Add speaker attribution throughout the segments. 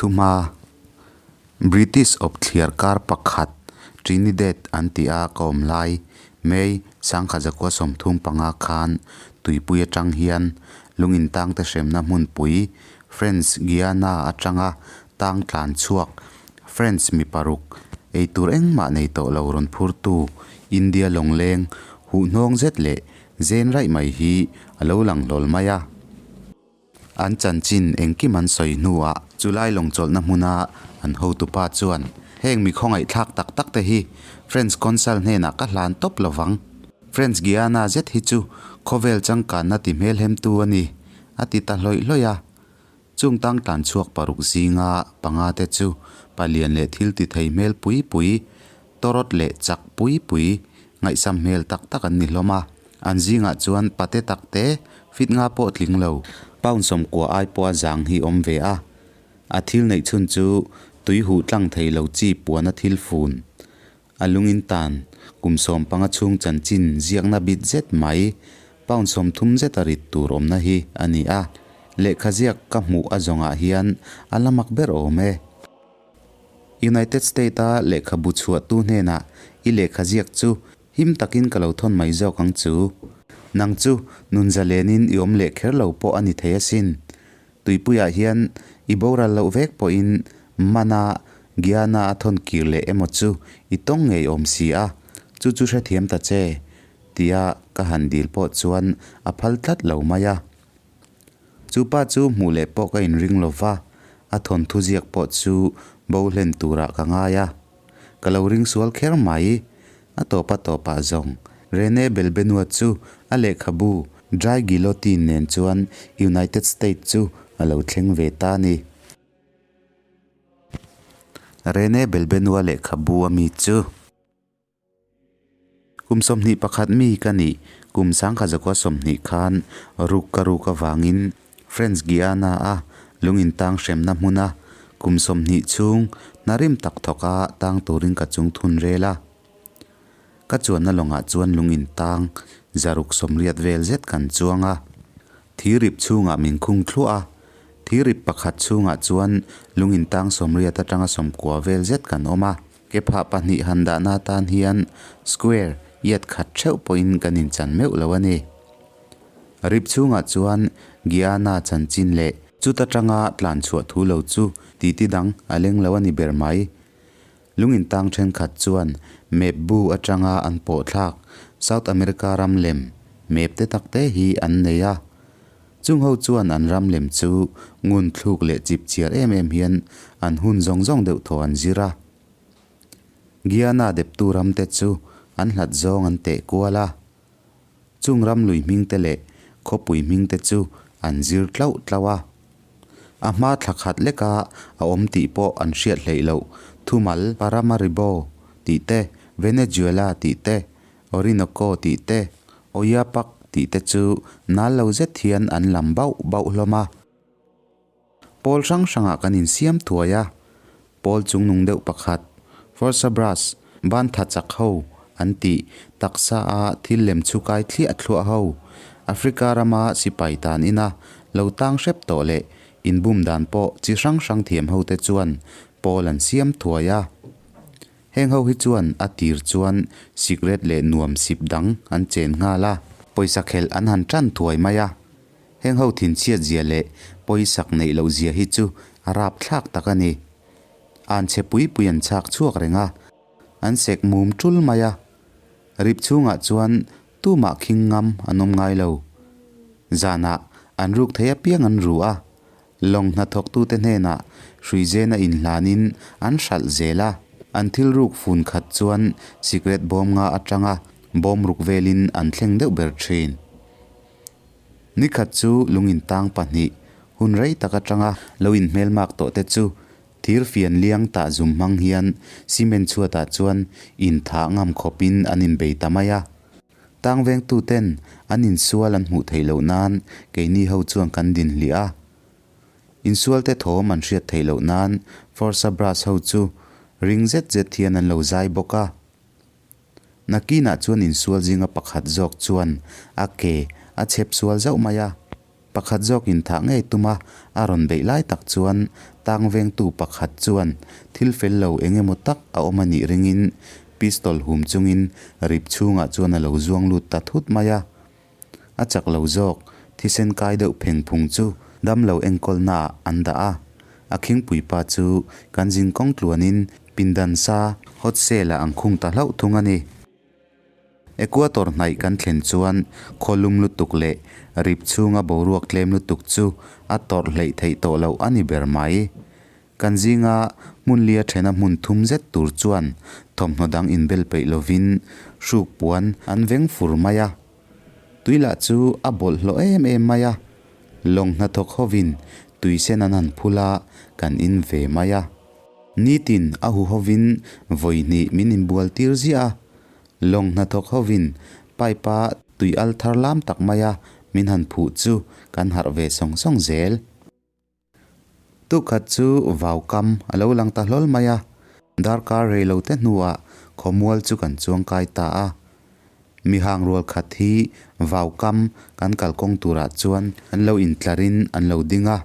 Speaker 1: Thuma, British awp thliar kar pakhat Trinidad an tih a ka awm lai May 1935 khan tuipui atang hian lung intangte hremna hmunpui French Guiana atanga tang tlan chhuak French mi paruk eitur engmah nei tawh lo rawn phurtu India lawngleng huhnawng zet leh zen raih mai hi a lo lang hlawl mai a. An chanchin engkim an sawi hnuah chulai lawng chawlhna hmuna an hotupa chuan, Heng mi khawngaihthlak tak tak te hi French Consul hnenah ka hlan tawp lo vang. French Guiana zet hi chu khawvel changkanna ti hmelhemtu a ni, a ti ta hlawih hlawih a. Chung tang tlan chhuak paruk zinga panga te chu palian leh thil ti thei hmel pui pui, tawrawt leh chak pui pui, ngaihsam hmel tak tak an ni hlawm a. An zingah chuan pate tak te fit nga pawh tling lo. Pound 90 ai pawha zang hi awm ve a. A thil neih chhun chu tui huh tlang thei lo chi puana thil fun. A lungin tan kum 15 chhung chanchin ziakna bit zet mai pound 30 zeta rit tur awmna hi a ni a. Lehkha ziak ka hmuh a zawngah hian a la mak ber awm e. United State-a lehkhabu chhuahtu hnenah i lehkha ziak chu Him takin ka lo thawn mai zawk ang chu. Nang chu nun zalenin i awm leh kher lo pawh a ni thei asin. Tuipuiah hian i boral loh vek pawhin mana Giana a thawn kir leh emaw chu i tawng ngei awm si a, chu chu hrethiam ta che, tia ka han dil pawh chuan a phal tlat lo mai a. Chu pa chu hmuh leh pawh ka inring lo va, a thawnthu ziak pawh chu bo hlen turah ka ngai a. Ka lo ring sual kher mai. A tawp a tawpah zawng Rene Belbenua chu a lehkhabu Dry Guillotine nen chuan United States chu a lo thleng ve ta a ni. Rene Belbenua lehkhabu a mi chu kum 21 mi ka nih kum 1920 khan ruk ka ruk avangin French Guiana a lung intang hremna hmuna kum 20 chhung hnarim tak thawka tang turin ka chung thun rel a. Ka chuanna lawngah chuan lung intang 680 vel zet kan chuang a. Thirip chhungah min khung thluah a. Thirip pakhat chhungah chuan lung intang 80 atanga 90 vel zet kan awm a. Ke phah pahnih han dahna atan hian square yard khat theuh pawhin kan inchan meuh lo a ni. Rip chhungah chuan Giana chanchin leh chuta tanga tlan chhuah thu lo chu titi dang a leng lo a ni ber mai. Lung intang thenkhat chuan map bu atanga an pawh thlak South America ram lem map te tak te hi an nei a. Chung ho chuan an ram lem chu ngun thluk leh chip chiar em em hian an hun zawng zawng deuh thaw an zir a. Giana deptu ram te chu an hlat zawng an teh kual a. Chung ram lui hming te leh khawpui hming te chu an zir tlauh tlauh a. A hma thla khat leka a awm tih pawh an hriat hleih loh thumal Paramaribo tih te, Venezuela tih te, Orinoco tih te, Oyapak tih te chu nal lo zet hian an lam bauh bauh hlawm a. Pawl hrang hrangah kan insiam thuai a, pawl chungnung deuh pakhat, Forsa Brass, ban tha chak ho an tih taksa a thil lem chhu kai thliah thluah ho, Africa rama sipai tan ina lo tang hrep tawh leh inbum dan pawh chi hrang hrang thiam ho te chuan pawl an siam thuai a. Heng ho hi chuan a tir chuan sikret leh nuam sip dang an chen nghal a, pawisa khelh an han tan thuai mai a. Heng ho thinchhiat zia leh pawisak neih loh zia hi chu a rapthlak tak a ni. An chhe pui pui an chhak chhuak reng a, an sek mum tul mai a. Rip chhungah chuan tumah khing ngam an awm ngai lo. Zanah an ruk thei apiang an ru a, lawng hnathawktute hnenah hruizena inhlanin an hralh zel a. An thil ruk fun khat chuan sikret bawm nga atanga bawm ruk velin an thleng deuh ber thin. Nikhat chu lung intang pahnih hun rei tak atanga lo inhmelmak tawh te chu thir fian liang tah zum hmang hian cement chhuatah chuan inthah ngam khawpin an inbei ta mai a. Tang vengtuten an insual an hmuh theih loh nan keini ho chuan kan din hliah a. Insualte thawm an hriat theih loh nan Forsa Brass ho chu ring zet zet hian an lo zai bawk a. Nakinah chuan insual zinga pakhat zawk chuan a ke a chhep sual zauh mai a. Pakhat zawkin thah ngei tuma a rawn beih lai tak chuan tang vengtu pakhat chuan thil fel lo eng emaw tak a awm a nih ringin pistol hum chungin rip chhungah chuan a lo zuang lut ta thut mai a. A chak lo zawk, thisen kai deuh pheng phung chu damlo enkawlnaah an dah a. A khingpui pa chu kan zinkawng tluanin pindan sa hot cell-ah an khung ta hlauh thung a ni. Equator hnaih kan thlen chuan khaw lum lutuk leh rip chhunga boruak tlem lutuk chu a tawrh hleih theih tawh loh a ni ber mai. Kan zinga hmun lia thena hmun thum zet tur chuan thawmhnaw dang inbel peih lovin hruk puan an veng fur mai a. Tui lah chu a bawlhhlawh em em mai a, lawng hnathawk hovin tui sen an han phul a, kan in ve mai a. Nitin a huhovin vawi hnih min inbual tir ziah a, Lawng hnathawk hovin pipe-a tui al thar lam tak maia min han phuh chu kan harh ve sawng sawng zel. Tukhat chu vau kam a lo lang ta hlawl mai a, darkar rei lo te hnuah khawmual chu kan chuang kai ta a. Mihang rual khat hi vau kam kan kalkawng turah chuan an lo intlarin an lo ding a.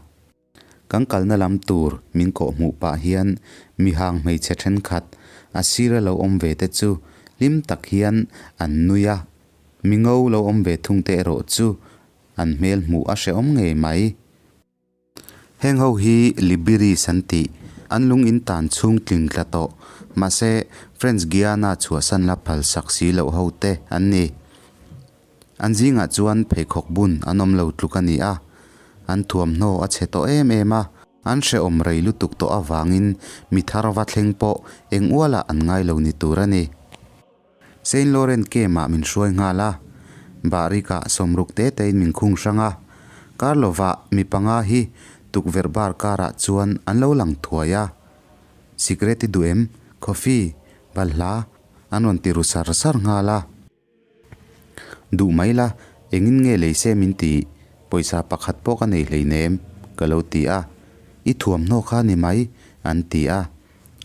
Speaker 1: Kan kalna lam tur min kawh hmuh pah hian mihang hmeichhe thenkhat a sira lo awm ve te chu hlim tak hian an nui a, mi ngo lo awm ve thung te erawh chu an hmel hmuh a hrehawm ngei mai. Heng ho hi Libiris an tih, an lung in tan chhung tling tla tawh, mahse French Guiana chhuahsan la phal sak si loh ho te an ni. An zingah chuan pheikhawk bun an awm lo tluk a ni a, an thuamhnaw a chhe tawh em em a, an hrehawm rei lutuk tawh avangin mi thar va thleng pawh eng ualah an ngai lo ni tur a ni. Saint Laurent Camp-ah min hruai nghal a, Bahrik-ah sawmruk te tein min khung hrang a, kar lovah mi panga hi tukverh bar karah chuan an lo lang thuai a. Sikret i duh em? Coffee? Balhla? An rawn ti ru sar sar nghal a. Duh mai la, engin nge lei se min ti, pawisa pakhat pawh ka nei hleinem, ka lo ti a. I thuamhnaw kha ni mai, an ti a.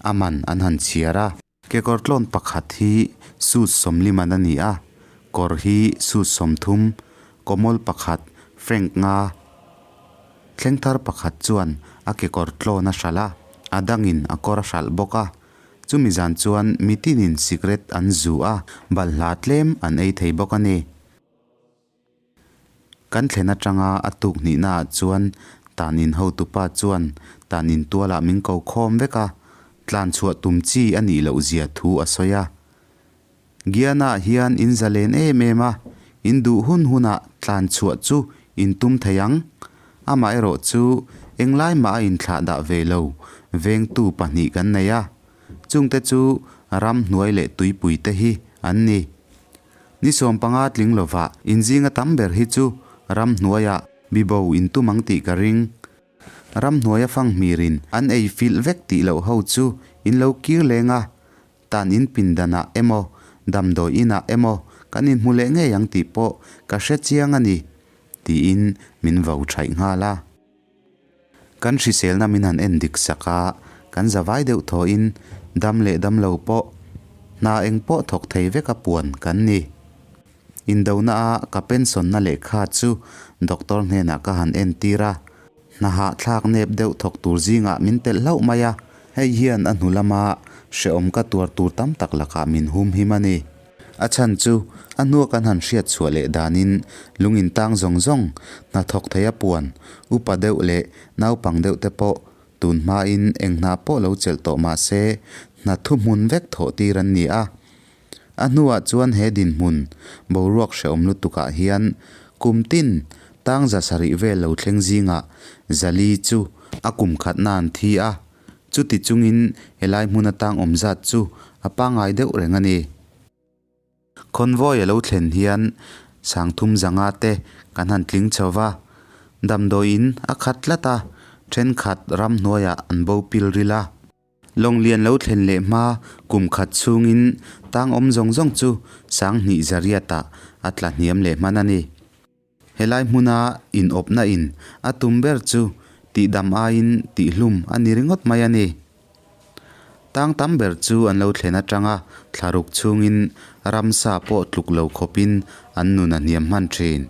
Speaker 1: A man an han chhiar a. Kekawr tlawn pakhat hi suit sawmli man a ni a, kawr hi suit 30, kawmawl pakhat frank nga. Thleng thar pakhat chuan a kekawr tlawn a hralh a, a dangin a kawr a hralh bawk a. Chumi zan chuan mitinin sikret an zu a, balhla tlem an ei thei bawk a ni. Kan thlen atanga a tuk hnihnaah chuan tan in hotupa chuan tan in tualah min ko khawm vek a, tlan chhuah tum chi a nih loh zia thu a sawi a. Giana hian in zalen em em a, in duh hun hunah tlan chhuah chu in tum thei ang. Amaherawh chu englai mah a inthlah dah ve lo, vengtu pahnih kan nei a. Chungte chu ramhnuai leh tuipui te hi an ni. Ni 15 tling lovah inzinga tam ber hi chu ramhnuaiah bibo in tum ang tih ka ring. Ramhnuaia fanghmirin an ei filh vek tih loh ho chu in lo kir leng a, Tan in pindanah emaw, damdawi inah emaw kan inhmu leh ngei ang tih pawh ka hre chiang a ni, tiin min vo thaih nghal a. Kan hriselna min han en dik sak a, kan zavai deuh thawhin dam leh dam lo pawh hna eng pawh thawk thei veka puan kan ni. Indona a ka pension na lehkha chu doctor hnenah ka han entir a, hna hahthlak nep deuh thawk tur zingah min telh hlauh mai a, hei hian a hnu lama hrehawm ka tuar tur tam tak lakah min humhim a ni. A chhan chu a hnua kan han hriat chhuah leh danin lung in tang zawng zawng, hna thawk thei a puan, upa deuh leh naupang deuh te pawh tun hmain eng hna pawh lo chelh tawh mah se hna thuhmun vek thawh tir an ni a. A hnuah chuan he dinhmun boruak hrehawm lutukah hian kum tin tang 700 vel lo thleng zingah zali chu a kum khatna an thi a, chuti chungin helai hmun atang awm zat chu a pangngai deuh reng a ni. Convoy a lo thlen hian 3000 te kan han tling chho va, damdawiin a khat tlat a, thenkhat ramhnuaiah an bo pil ril a. Lawng lian lo thlen leh hma kum khat chhungin tang awm zawng zawng chu 2800-ah a tla hniam leh hman a ni. Helai hmuna inawpna in a tum ber chu tihdam aiin tihhlum a ni ringawt mai a ni. Tang tam ber chu an lo thlen atanga thlaruk chhungin ramsa pawh tluk lo khawpin an nun a hniam hman thin.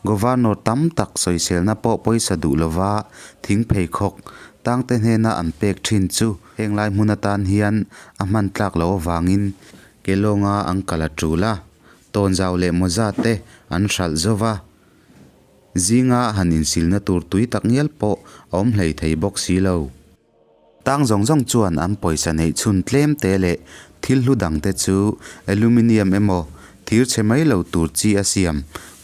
Speaker 1: Governor tam tak sawiselna pawh pawisa duh lova thing pheikhawk tangte hnena an pek thin chu heng lai hmun atan hian a hman tlak loh avangin Kelawnga an kal a tul a, tawnzau leh mawza te an hralh zo va. Zinga han insilna tur tui tak ngial pawh a awm hlei thei bawk si lo. Tang zawng zawng chuan an pawisa neih chhun tlem te leh thil hlu dang te chu aluminium emaw thir chhe mai lo tur chi a siam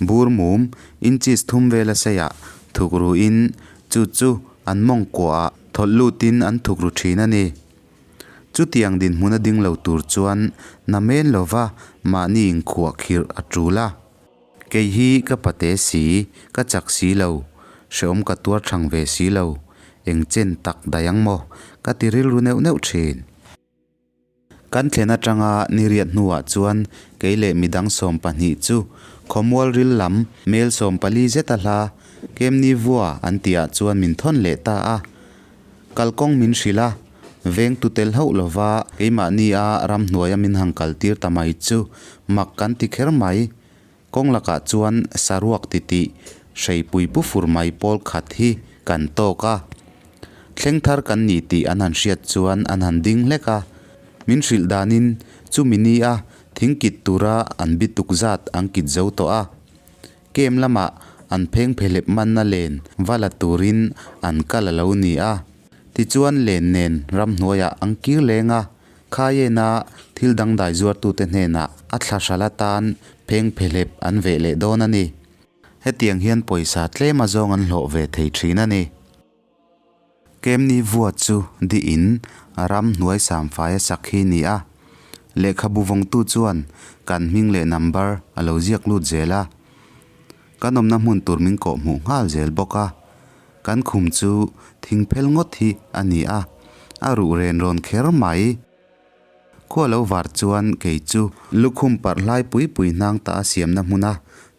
Speaker 1: bur mum inches thum vela seiah thuk ruin chu chu an mawng kuahah thawlh lutin an thuk ru thin a ni. Chutiang dinhmun a ding lo tur chuan namen lova mahni inkhuah khirh a tul a. Kei hi ka pate si, ka chak si lo, hreawm ka tuar thang ve si lo, eng chen tak daih ang maw? Ka ti rilru neuh neuh thin. Kan thlen atanga ni riat hnuah chuan kei leh midang 12 chu khawmual ril lam mel 14 zeta hla Kemni vua an tihah chuan min thawn leh ta a. Kalkawng min hrilh a, veng tu tel hauh lova keimahni a ramhnuaia min han kaltir ta mai chu mak kan ti kher mai. Kawng lakah chuan saruak titih hreipui pu fur mai pawl khat hi kan tawk a. Thleng thar kan ni tih an han hriat chuan an han ding hlek a. Min hrilh danin chumi ni a thing kit tura an bituk zat an kit zo tawh a. Kem lamah an pheng phelep manna len va la turin an kal a lo ni a. Tichuan len nen ramhnuaiah an kir leng a, Khaiena thil dangdai zuartute hnenah a thla hral atan pheng phelep an veh leh dawn a ni. Hetiang hian pawisa tlem azawng an hlawh ve thei thin a ni. Kemni vua chu diin ram hnuai samfai a sak hi ni a, lehkhabu vawngtu chuan kan hming leh number a lo ziak lut zel a, kan awmna hmun tur min kawh hmuh nghal zel bawk a, kan khum chu thing phel ngawt hi a ni a, a ruh ren rawn kher mai. Khua lo var chuan kei chu lukhum parh hlai pui pui hnang ta a siamna hmuna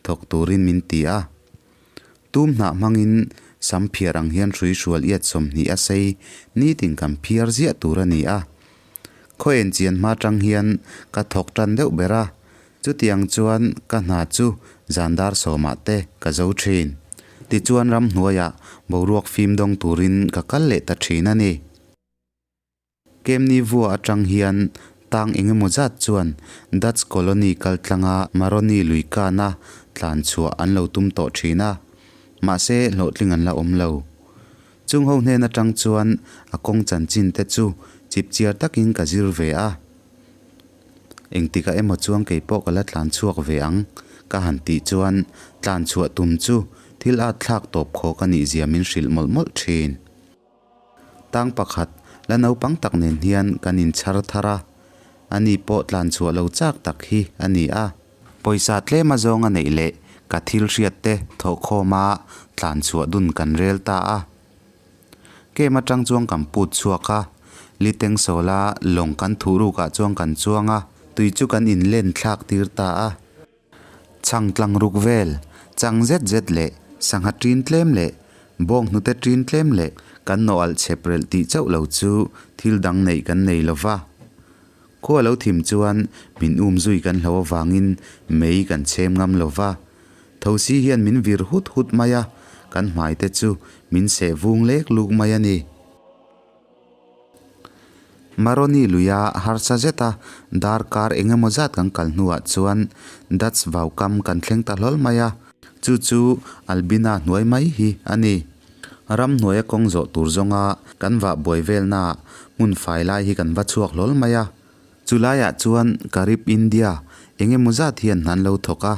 Speaker 1: thawk turin min ti a. Tum hnah hmangin sam phiar ang hian hrui hrual iat 20 a sei nitin kan phiar ziah tur a ni a. Khaw en chian hma tang hian ka thawk tan deuh ber a, chutiang chuan ka hna chu zan dar sawmah te ka zo thin. Tichuan ramhnuaiah boruak fim dawng turin ka kal leh ta thin a ni. Kemni vua atang hian tang eng emaw zat chuan Dutch colony kal tlanga Maroni lui kana tlan chhuah an lo tum tawh thin a, mahse hlawhtling an la awm lo. Chung ho hnen atang chuan a kawng chanchin te chu chipchiar takin ka zir ve a. Engtikah emaw chuan kei pawh ka la tlan chhuak ve ang ka han tih chuan tlan chhuah tum chu thil at thlak tawp khawk a nih zia min hrilh mawlh mawlh thin. Tang pakhat la naupang tak nen hian kan inchhar thar a, ani pawh tlan chhuah lo chak tak hi a ni a. Pawisa tlem azawng a neih leh ka thil hriat te thawhkhawm a tlan chhuah dun kan rel ta a. Kem atang chuan kan put chhuak a, liteng sawla lawng kan thuh rukah chuan kan chuang a, tui chu kan inlen thlak tir ta a. Chhang tlang ruk vel, chang zet zet leh sangha ṭin tlem leh bawng hnute ṭin tlem leh kan nawh alh chhep relh tih chauh lo chu thil dang neih kan nei lo va. Khua lo thim chuan min um zui kan hlo avangin mei kan chhem ngam lo va. Thosi hian min vir hut hut mai a, kan hmai te chu min seh vung lek luk mai a ni. Maroni luia harsa zeta darkar eng emaw zat kan kal hnuah chuan Dutch vaukam kan thleng ta hlawl mai a, chu chu Albina hnuai mai hi a ni. Ramhnuaia kawng zawh tur zawnga kan vah buai velnaah hmun fai lai hi kan va chhuak hlawl mai a. Chu laiah chuan Carib India eng emaw zat hian an lo thawk a,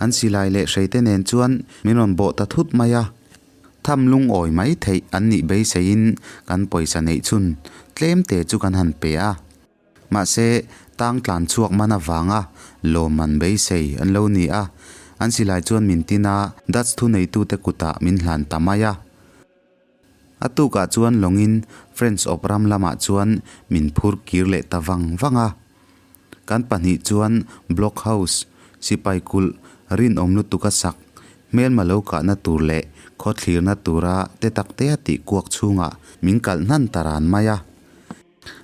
Speaker 1: an silai leh hreite nen chuan min rawn bawh ta thut mai a. Tham lungawi mai theih an nih beiseiin kan pawisa neih chhun tlem te chu kan han pe a. Mahse, tang tlan chhuak man avanga lawm an beisei an lo ni a, an silai chuan min tin a, Dutch thuneitute kutah min hlan ta mai a. A tukah chuan lawngin French awp ram lamah chuan min phur kir leh ta vang vang a. Kan pahnih chuan Block House, sipai kulh rinawm lutuk a sak, hmelma lo kahna tur leh khaw thlirna tura te tak tea tih kuak chhungah min kalh hnan ta ran mai a.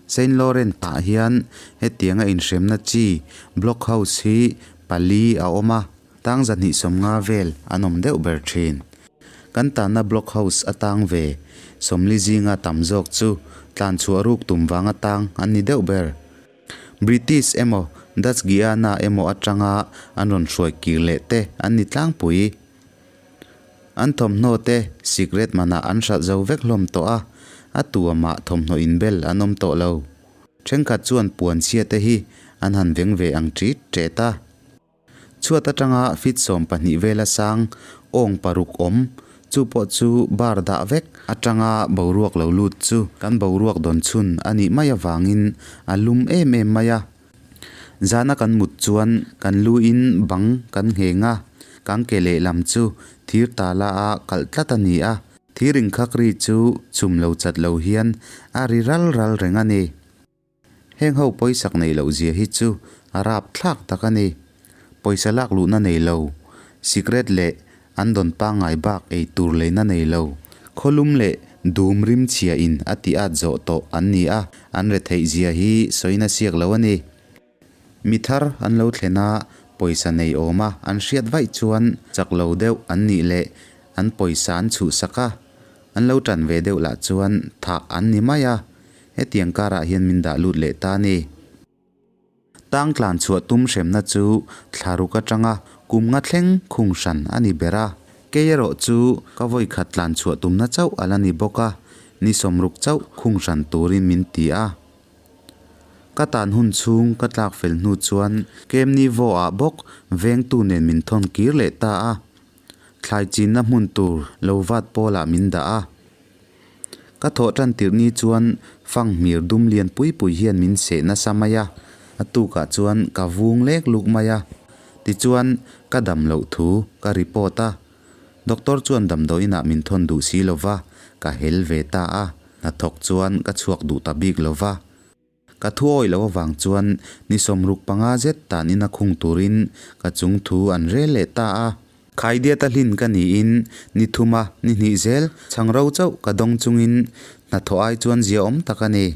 Speaker 1: Saint Laurent ah hian hetianga inhremna chi Block House hi pali a awm a. Tang 250 vel an awm deuh ber thin. Kan tanna block house a tang ve 40 zinga tam zawk chu tlan chhuah ruk tum vanga tang an ni deuh ber. British emaw Dutch Guiana emaw atanga an rawn hruai kir leh te an ni tlangpui. An thawmhnaw te sikret manah an hralh zo vek hlawm tawh a, a tuamah thawmhnaw inbel an awm tawh lo. Thenkhat chuan puan chhia te hi an han veng ve ang ṭit ṭet a. Chhuat atanga feet 12 vela sang awng paruk awm, chu pawh chu bar dah vek atanga boruak lo lut chu kan boruak dawn chhun a nih mai avangin a lum em em mai a. Zana kan mut chuan kan lu in bang kan ngheng a, kan ke lehlam chu thir tala a kalh tlat a ni a. Thir inkhak ri chu chum lo chat lo hian a ri ral ral reng a ni. Heng ho pawisak neih loh zia hi chu a rap thlak tak a ni. Pawisa lak luhna nei lo, sikret leh an dawn pangngai bak ei tur leina nei lo, khawlum leh dum rim chhia in a ti at zawh tawh an ni a, an retheih zia hi sawina siak lo a ni. Mi thar an lo thlen a, pawisa nei awm a an hriat vaih chuan chak lo deuh an nih leh an pawisa an chhuhsak a, an lo tan ve deuh lah chuan thah an ni mai a, hetiang karah hian min dah lut leh ta a ni. Tang tlan chhuah tum hremna chu thla ruk atanga kum nga thleng khung hran a ni ber a, kei erawh chu ka vawi khat tlan chhuah tumna chauh a la ni bawk a, ni 60 chauh khung hran turin min ti a. Ka tan hun chhung ka tlak fel hnu chuan Kemni Vaw ah bawk vengtu nen min thawn kir leh ta a, thlai chinna hmun tur lo vat pawlah min dah a. Ka thawh tan tirh ni chuan fanghmir dum lian pui pui hian min seh nasa mai a, a tukah chuan ka vung lek luk mai a. Tichuan ka dam loh thu ka report a, doctor chuan damdawiinah min thawn duh si lo va, ka hel ve ta a, hnathawk chuan ka chhuak duh ta bik lo va. Ka thu awih loh avang chuan ni 65 zet tan ina khung turin ka chung thu an rel leh ta a. Khaidiata hlin ka niin ni thuma ni hnih zel chhang ro chauh ka dawng chungin hnathawh ai chuan zia awm tak a ni.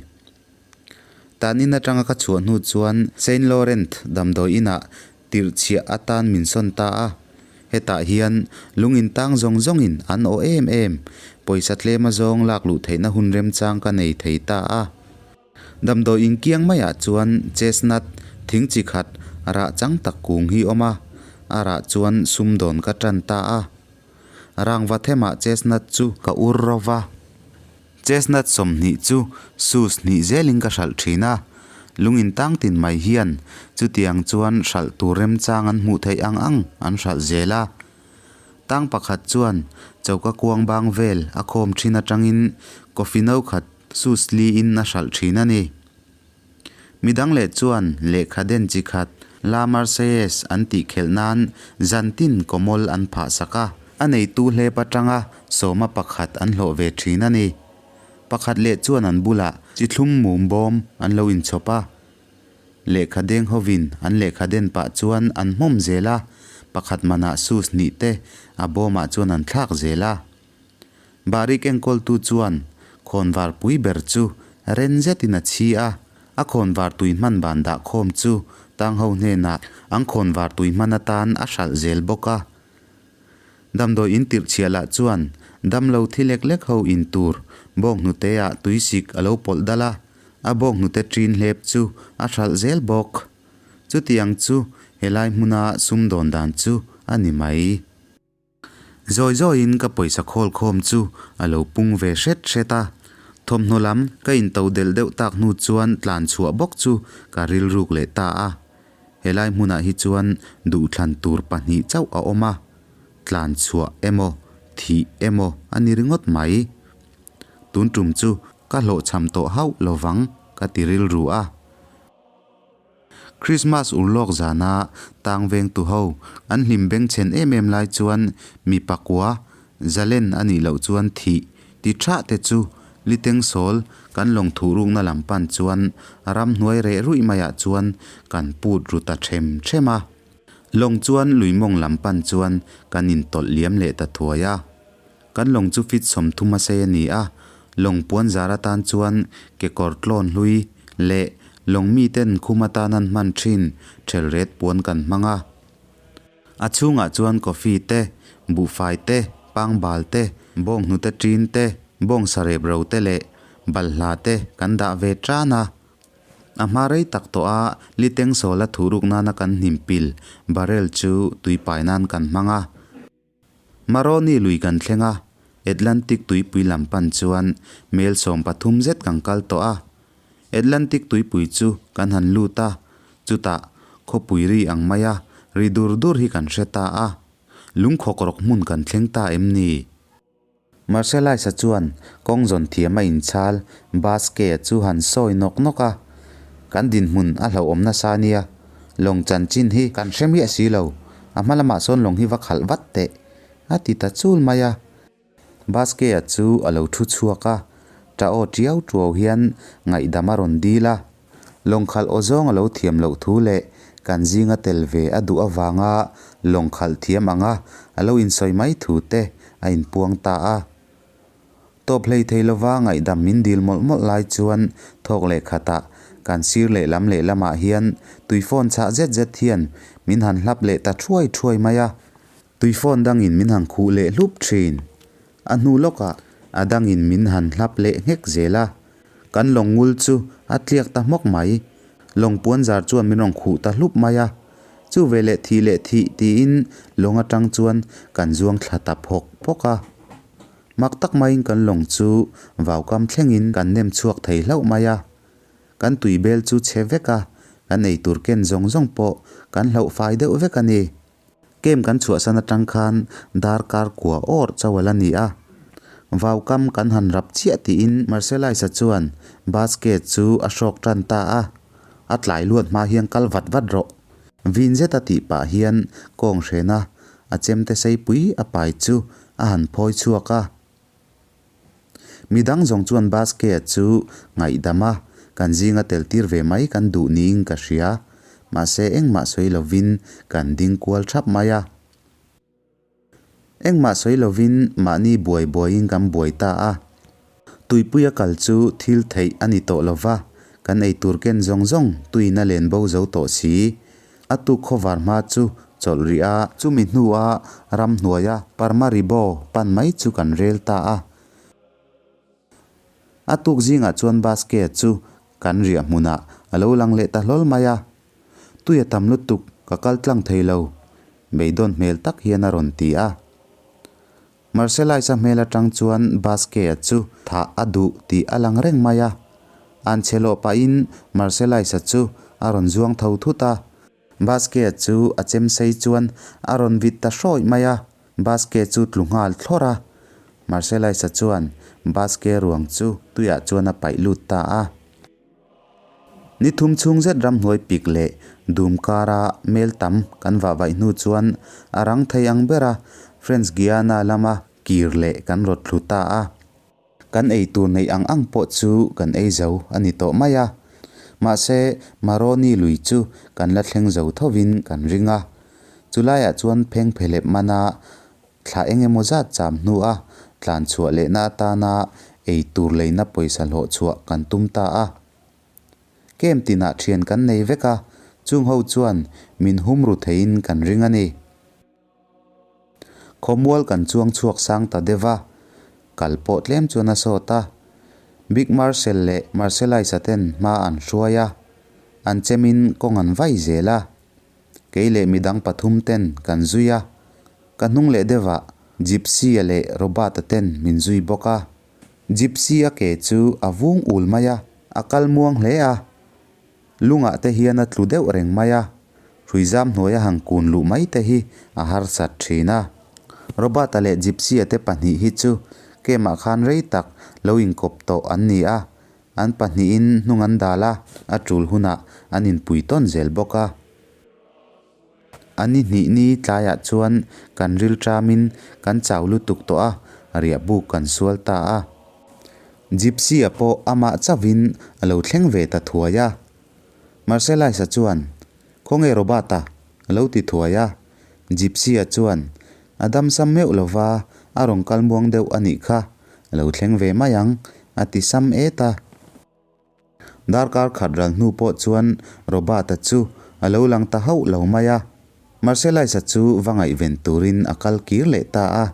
Speaker 1: Tan in atanga ka chhuah hnu chuan Saint Laurent damdawi inah tirh chhiah atan min sawn ta a. Hetah hian lung in tang zawng zawngin an aw em em, pawisa tlem azawng lak luh theihna hun remchang ka nei thei ta a. Damdawi inkiang maiah chuan chestnut thing chi khat rah chang tak kung hi awm a, a rah chuan sumdawn ka tan ta a. Rangva themah chestnut chu ka ur ro va. Chestnut 20 chu shoes hnih zelin ka hralh thin a, lung intang tin mai hian chutiang chuan hralh tur remchang an hmuh theih ang ang an hralh zel a. Tang pakhat chuan choka kuang bang vel a khawm thin atangin coffee no khat Sus liin a hralh thin a ni. Midang leh chuan lehkha den chi khat La Marseillaise an tih khelh nan zantin kawmawl an phah sak a, a neitu hlep atanga sawma pakhat an hlawh ve thin a ni. Pakhat leh chuan an bulah chi thlum mum bawm an lo inchhawp a. Lehkha deng hovin an lehkha den pah chuan an hmawm zel a, pakhat manah sus hnih te a bawmah chuan an thlak zel a. Barik enkawltu chuan khawnvar pui ber chu ren zetin a chhi a, a khawnvar tui hman ban dah khawm chu tangho hnenah an khawnvar tui hman atan a hralh zel bawk a. Damdawi in tirh chhiah lah chuan damlo thi lek lek ho in tur bawnghnute ah tuisik a lo pawlh dal a, a bawnghnute ṭin hlep chu a hralh zel bawk. Chutiang chu helai hmuna sumdawn dan chu a ni mai. Zawi zawiin ka pawisa khawl khawm chu a lo pung ve hret hret a, thawmhnaw lam ka into delh deuh tak hnu chuan tlan chhuah bawk chu ka rilruk leh ta a. Helai hmunah hi chuan duhthlan tur pahnih chauh a awm a, tlan chhuah emaw thih emaw a ni ringawt mai. Tun tum chu ka hlawhchham tawh hauh lovang ka ti rilru a. Krismas urlawk zana tang vengtu ho an hlim bengchhen em em lai chuan mi pakua zalen a nih loh chuan thih ti thah te chu Litengsawl kan lawng thuh rukna lam pan chuan ramhnuai reh ruih maiah chuan kan put ru ta them them a. Lawng chuan luimawng lam pan chuan kan intawlh liam leh ta thuai a. Kan lawng chu feet 30 a sei a ni a, lawng puan zar atan chuan kekawr tlawn hlui leh lawng miten khum atan an hman thin thelret puan kan hmang a. A chhungah chuan coffee te, buhfai te, pangbal te, bawnghnute ṭin te, bawngsa rep ro te leh balhla te kan dah ve tan a. A hma rei tak tawh a, liteng sawla thuhruk nana kan hnim pil barrel chu tui pai nan kan hmang a. Maroni lui kan thleng a, Atlantic tuipui lam pan chuan mel 13 zet kan kal tawh a. Atlantic tuipui chu kan han lut a, chutah khawpui ri ang maia ri dur dur hi kan hre ta a. Lungkhawk rawk hmun kan thleng ta em ni? Marcellus-a chuan kawng zawn thiam a inchhal Basque-a chu han sawi nawk nawk a, Kan dinhmun a hlauhawm nasa nia, lawng chanchin hi kan hre miah si lo, a hma lamah sawn lawng hi va khalh vat teh, a ti ta chul mai a. Basque-a chu a lo thu chhuak a, ṭah aw ṭiau ṭuau hian ngaihdam a rawn dil a. Lawng khalh aw zawng a lo thiam loh thu leh kan zinga tel ve a duh avanga lawng khalh thiam anga a lo insawi mai thu te a inpuang ta a. Tawp hlei thei lova ngaihdam min dil mawlh mawlh lai chuan thawk leh khatah kan sir lehlam lehlamah hian tui phone chhah zet zet hian min han hlap leh ta thuai thuai mai a. Tui phone dangin min han khuh leh hlup thin. A hnu lawkah a dangin min han hlap leh nghek zel a. Kan lawng ngul chu a tliak ta hmawk mai. Lawng puan zar chuan min rawn khuh ta hlup mai a. Chu ve leh thih leh thih tiin lawng atang chuan kan zuang thla ta phawk phawk a. Mak tak maiin kan lawng chu vaukam thlengin kan nem chhuak thei hlauh mai a. Kan tui bel chu chhe vek a, kan eitur ken zawng zawng pawh kan hlauh fai deuh vek a ni. Camp kan chhuahsan atang khan darkar kua awr chauh a la ni a. Vaukam kan han rap chiah tiin Marcellus-a chuan basket chu a hrawk tan ta a, A tlai luat hma hian kal vat vat rawh. Vin zeta tih pah hian kawng hrena a chemte seipui a pai chu a han phawi chhuak a. Midang zawng chuan Basque-a chu ngaihdam a, kan zinga tel tir ve mai kan duh niin ka hria. Mahse engmah sawi lovin kan ding kual thap mai a. Engmah sawi lovin mahni buai buaiin kan buai ta a. Tuipuia kal chu thil theih a ni tawh lova, kan eitur ken zawng zawng tuiin a len bo zo tawh si. A tuk khawvar hma chu chawlh rih a. Chumi hnua ramhnuaia Paramaribo pan mai chu kan rel ta a. A tuk zingah chuan Basque chu kan riah hmunah a lo lang leh ta hlawl mai a. Tui a tam lutuk, ka kal tlang thei lo, beidawn hmel tak hian a rawn ti a. Marcellus-a hmel atang chuan Basque-a chu thah a duh tih a lang reng mai a. An che lawh pahin Marcellus-a chu a rawn zuang tho thut a. Basque-a chu a chem sei chuan a rawn vit ta hrawih mai a. Basque chu tlu nghal thlawrh a. Marcellus-a chuan Basque ruang chu tuiah chuan a paih lut ta a. Ni thum chhung zet ramhnuai pik leh dum kara mel tam kan vah vaih hnu chuan a rang thei ang bera French Guiana lama kir leh kan rawt thlu ta a. Kan ei tur neih ang ang pawh chu kan ei zo a ni tawh mai a. Mahse, Maroni lui chu kan la thleng zo thovin kan ring a. Chulaiah chuan pheng phelep mana Thla eng emaw zat cham hnua tlan chhuah lehna atana ei tur leina pawisa hlawh chhuah kan tum ta a. Camp tinah thian kan nei vek a, chung ho chuan min hum ru theiin kan ring a ni. Khawmual kan chuang chhuak sang ta deuh a, kal pawh tlem chuan a sawt a. Big Marcel leh Marcellus-a ten hma an hruai a, an chemin kawng an vai zel a. Kei leh midang pathum ten kan zui a, ka hnung leh deuhah Gypsy-a leh Robert-a ten min zui bawk a. Gypsy-a ke chu a vung ul mai a, a kal muang hle a. Lungah te hian a tlu deuh reng mai a, hruizam hnuaia han kun luh mai te hi a harsat thin a. Robert-a leh Gypsy-a te pahnih hi chu kemah khan rei tak lo inkawp tawh an ni a, An pahnihin hnung an dal a, a tul hunah an inpui tawn zel bawk a. A ni hnih ni tlaiah chuan kan ril tamin kan chau lutuk tawh a, riah buk kan sual ta a. Gypsy-a pawh amah chauhin a lo thleng ve ta thuai a. Marcellus-a chuan, Khawnge Robert-a? a lo ti thuai a. Gypsy-a chuan, A damsam meuh lova, a rawn kal muang deuh a nih kha, a lo thleng ve mai ang, a ti sam et a. Darkar khat ral hnu pawh chuan Robert-a chu a lo lang ta hauh lo mai a. Marcellus-a chu va ngaihven turin a kal kir leh ta a.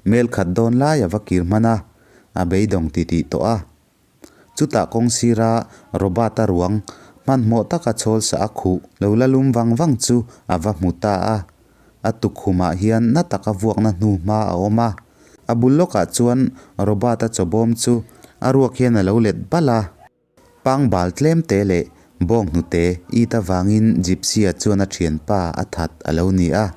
Speaker 1: Mel khat dawn lai a va kir hman a, a beidawng titih tawh a. Chutah kawng sira Robert-a ruang hmanhmawh taka chhawl sa a khuh lo la lum vang vang chu a va hmu ta a. A tukkhumah hian na taka vuakna hnu hma a awm a. A bul lawkah chuan Robert-a chawbawm chu a ruak hian a lo let balh a. Pangbal tlemte leh bawnghnute it avangin Gypsy-a chuan a thianpa a that a lo ni a.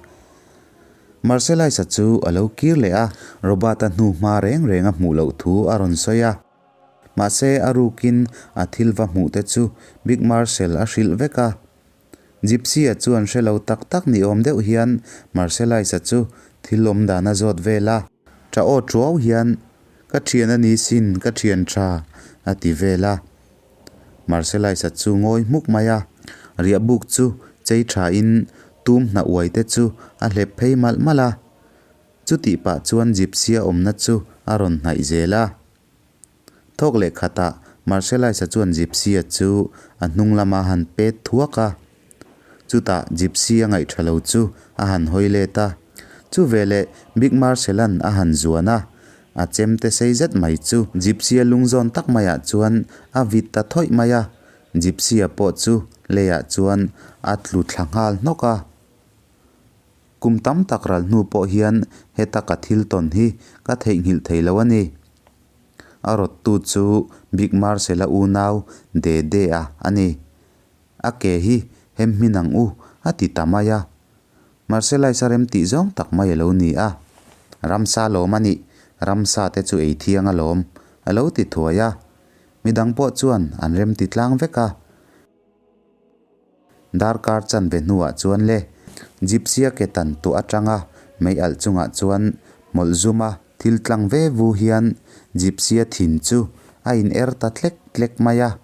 Speaker 1: Marcellus-a chu a lo kir leh a, Robert-a hnu hma reng reng a hmuh loh thu a rawn sawi a. Mahse a rukin a thil va hmuh te chu Big Marcel a hrilh vek a. Gypsy-a chuan hre lo tak tak ni awm deuh hian Marcellus-a chu thil awm dan a zawt vel a. Tha aw tuau hian, Ka thian a ni sin, ka thian tha, a ti vel a. Marcellus-a chu ngawi hmuk mai a. Riahbuk chu chei thain tum hna uai te chu a hlep phei malh malh a. Chutih pah chuan Gypsy-a awmna chu a rawn hnaih zel a. Thawk leh khatah Marcellus-a chuan Gypsy-a chu a hnung lama han pet thuak a. Chutah Gypsy-a ngaihṭha lo chu a han hawi let a. Chu veleh Big Marcel-a'n a han zuan a, a chemte sei zet mai chu Gypsy-a lungzawn tak maiah chuan a vit ta thawih mai a. Gypsy-a pawh chu leiah chuan a tlu thla nghal hnawk a. Kum tam tak ral hnu pawh hian heta ka thil tawn hi ka theihnghilh thei lo a ni. A rawttu chu Big Marcel-a unau Dede-a a ni. A ke hi hem hmin ang u a ti ta mai a. Marcellus-a rem tih zawng tak mai a lo ni a. Ramsa lawm a nih, ramsa te chu ei thiang alawm a lo ti thuai a. Midang pawh chuan an rem ti tlang vek a. Darkar chanve hnuah chuan le Gypsy-a ke tan tuah atanga mei alh chungah chuan hmawlh zum a, thil tlang ve vu hian Gypsy-a thin chu a in er ta tlek tlek mai a.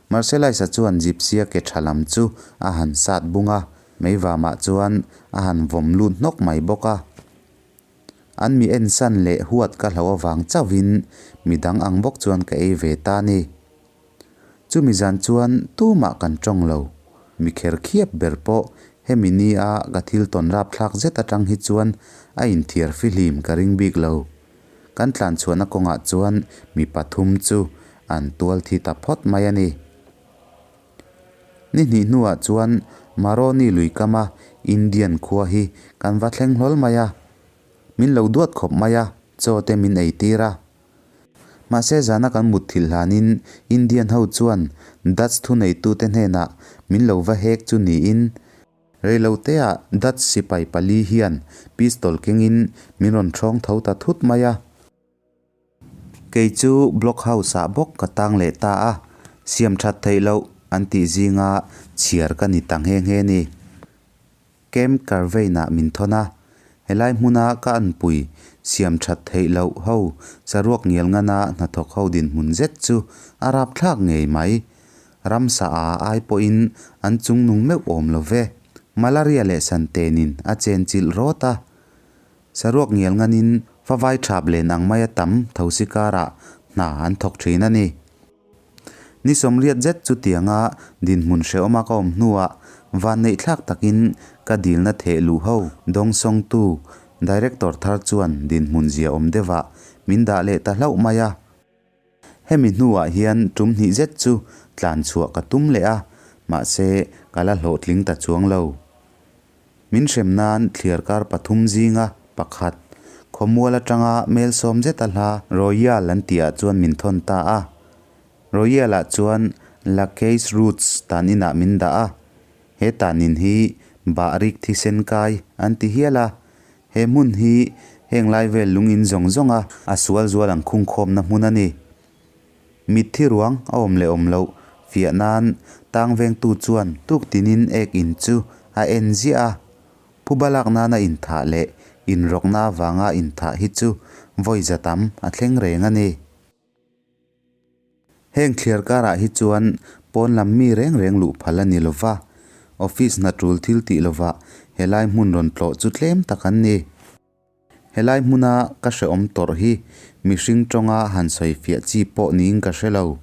Speaker 1: Marcellus-a chuan Gypsy-a ke tha lam chu a han sat bung a, mei vamah chuan a han vawm lut hnawk mai bawk a. An mi ensan leh huat ka hlauh avang chauhin midang ang bawk chuan ka ei ve ta a ni. Chumi zan chuan tumah kan tawng lo. Mi kher khiap ber pawh hemi nia ka thil tawn rapthlak zet atang hi chuan a inthiar fihlim ka ring bik lo. Kan tlan chhuahna kawngah chuan mi pathum chu an tual thi ta phawt mai a ni. Ni hnih hnuah chuan Maroni lui kama Indian khua hi kan va thleng hlawl mai a. Min lo duat khawp mai a, chaw te min ei tir a. Mahse zana kan mut thilh hlanin Indian ho chuan Dutch thuneitute hnenah min lo va hek chu niin reiloteah Dutch sipai pali hian pistol kengin min rawn ṭhawng tho ta thut mai a. Kei chu block house-ah bawk ka tang leh ta a, siam ṭhat theih loh an tih zinga chhiar ka ni ta nghe nghe ni. Camp Carvein-ah min thawn a, helai hmuna ka anpui siam that theih loh ho saruak ngial ngana hnathawk ho dinhmun zet chu a rapthlak ngei mai. Ramsa a ai pawhin an chungnung meuh awm lo ve. Malaria leh santenin a chenchilh rawt a. Saruak ngial nganin favai thap len ang maia tam thosi karah hna an thawk thin a ni. Ni sawmriat zet chutianga dinhmun hrehawma ka awm hnuah vanneih thlak takin ka dilna theh luh ho dawngsawngtu Director thar chuan dinhmun zia awm deuhah min dah leh ta hlauh mai a. Hemi hnuah hian tum hnih zet chu tlan chhuah ka tum leh a, mahse ka la hlawhtling ta chuang lo. Min hrem nan thliarkar pathum zinga pakhat, khawmual atanga mel sawm zeta hla Royal an tihah chuan min thawn ta a. Royal-ah chuan La Case Roots tan inah min dah a. He tanin hi Bahrik thisen kai an ti hial a. He hmun hi heng lai vel lung in zawng zawnga a sual zual ang khungkhawmna hmun a ni. Mitthi ruang a awm leh awm loh fiah nan tang vengtu chuan tuk tinin ek in chu a en ziah a, phuba lak nana inthah leh inrawkna avanga inthah hi chu vawi za tam a thleng reng a ni. Heng thliar karah hi chuan pawn lam mi reng reng luh phal a ni lova, office hna tul thil tih lovah helai hmun rawn tlawh chu tlem tak an ni. Helai hmuna ka hrehawm tawrh hi mihring tawnga han sawi fiah chi pawh niin ka hre lo.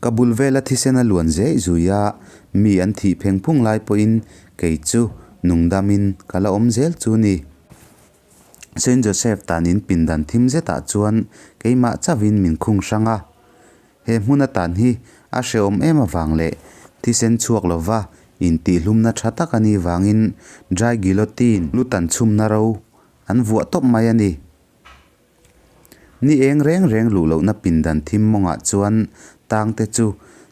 Speaker 1: Ka bul vela thisen a luan zeih zui a, mi an thih pheng phung lai pawhin kei chu nungdamin ka la awm zel chu ni. Saint Joseph tan in pindan thim zetah chuan keimah chauhin min khung hrang a. He hmun atan hi a hrehawm em avang leh thisen chhuak lova intihhlumna tha tak a nih vangin dry guillotine lu tan chhumna ro an vuah tawp mai a ni. Ni eng reng reng luh lohna pindan thim mawngah chuan tangte chu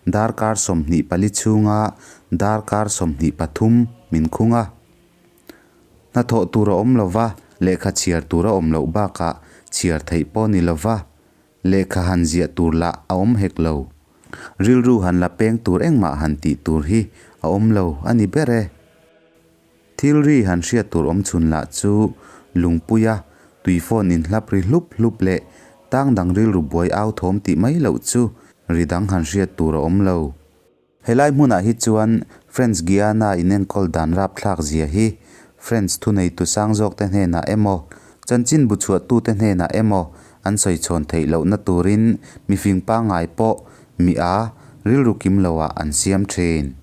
Speaker 1: darkar 24 chhunga darkar 23 min khung a. Hnathawh tur a awm lova, lehkha chhiar tur a awm loh bakah chhiar theih pawh ni lova, lehkha han ziah tur lah a awm hek lo. Rilru han la peng tur engmah han tih tur hi a awm lo a ni ber e. Thil ri han hriat tur awm chhun lah chu lungpuia tuifawn inhlap ri hlup hlup leh tang dang rilru buai au thawm tih mai loh chu ri dang han hriat tur a awm lo. Helai hmunah hi chuan French Guiana inenkawl dan rapthlak zia hi French thuneitu sang zawkte hnenah emaw, chanchinbu chhuahtute hnenah emaw an sawi chhawn theih lohna turin mifing pangngai pawh mi a rilru kim loah an siam thin.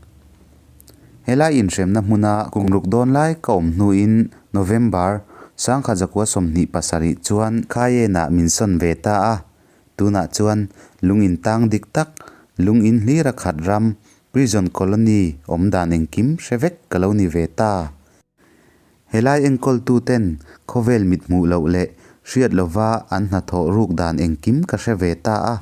Speaker 1: Helai inhremna hmuna kum ruk dawn lai ka awm hnuin November 1927 chuan Cayenne-ah min sawn ve ta a, tunah chuan lung in tang dik tak, lung in hlir a khat ram, prison colony awm dan engkim hre vek ka lo ni ve ta. Helai enkawltuten khawvel mit hmuh loh leh hriat lova an hnathawh ruk dan engkim ka hre ve ta a,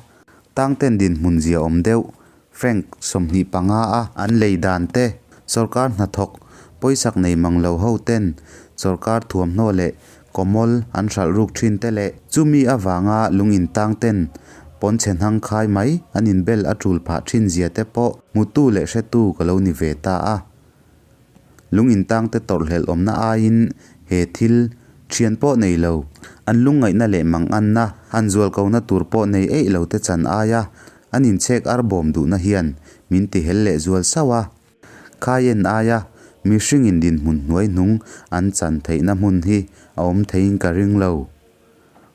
Speaker 1: tangten dinhmun zia awm deuh Frank 25 a an lei dan te, sawrkar hnathawk pawisak nei mang lo ho ten sawrkar thuamhnaw leh kawmawl an hralh ruk thin te leh chumi avanga lung intang ten pawnchhe hnang khai mai an inbel a tul phah thin zia te pawh hmutu leh hretu ka lo ni ve ta a. Lung intangte tawrhhlelh awmna aiin he thil thian pawh nei lo, an lungngaihna leh manganna han zualkona tur pawh nei eih lo te chan aia an inchhek arbawm duhna hian min ti hel leh zual sauh a. Cayenne aia mihringin dinhmun hnuai hnung an chan theihna hmun hi a awm theiin ka ring lo.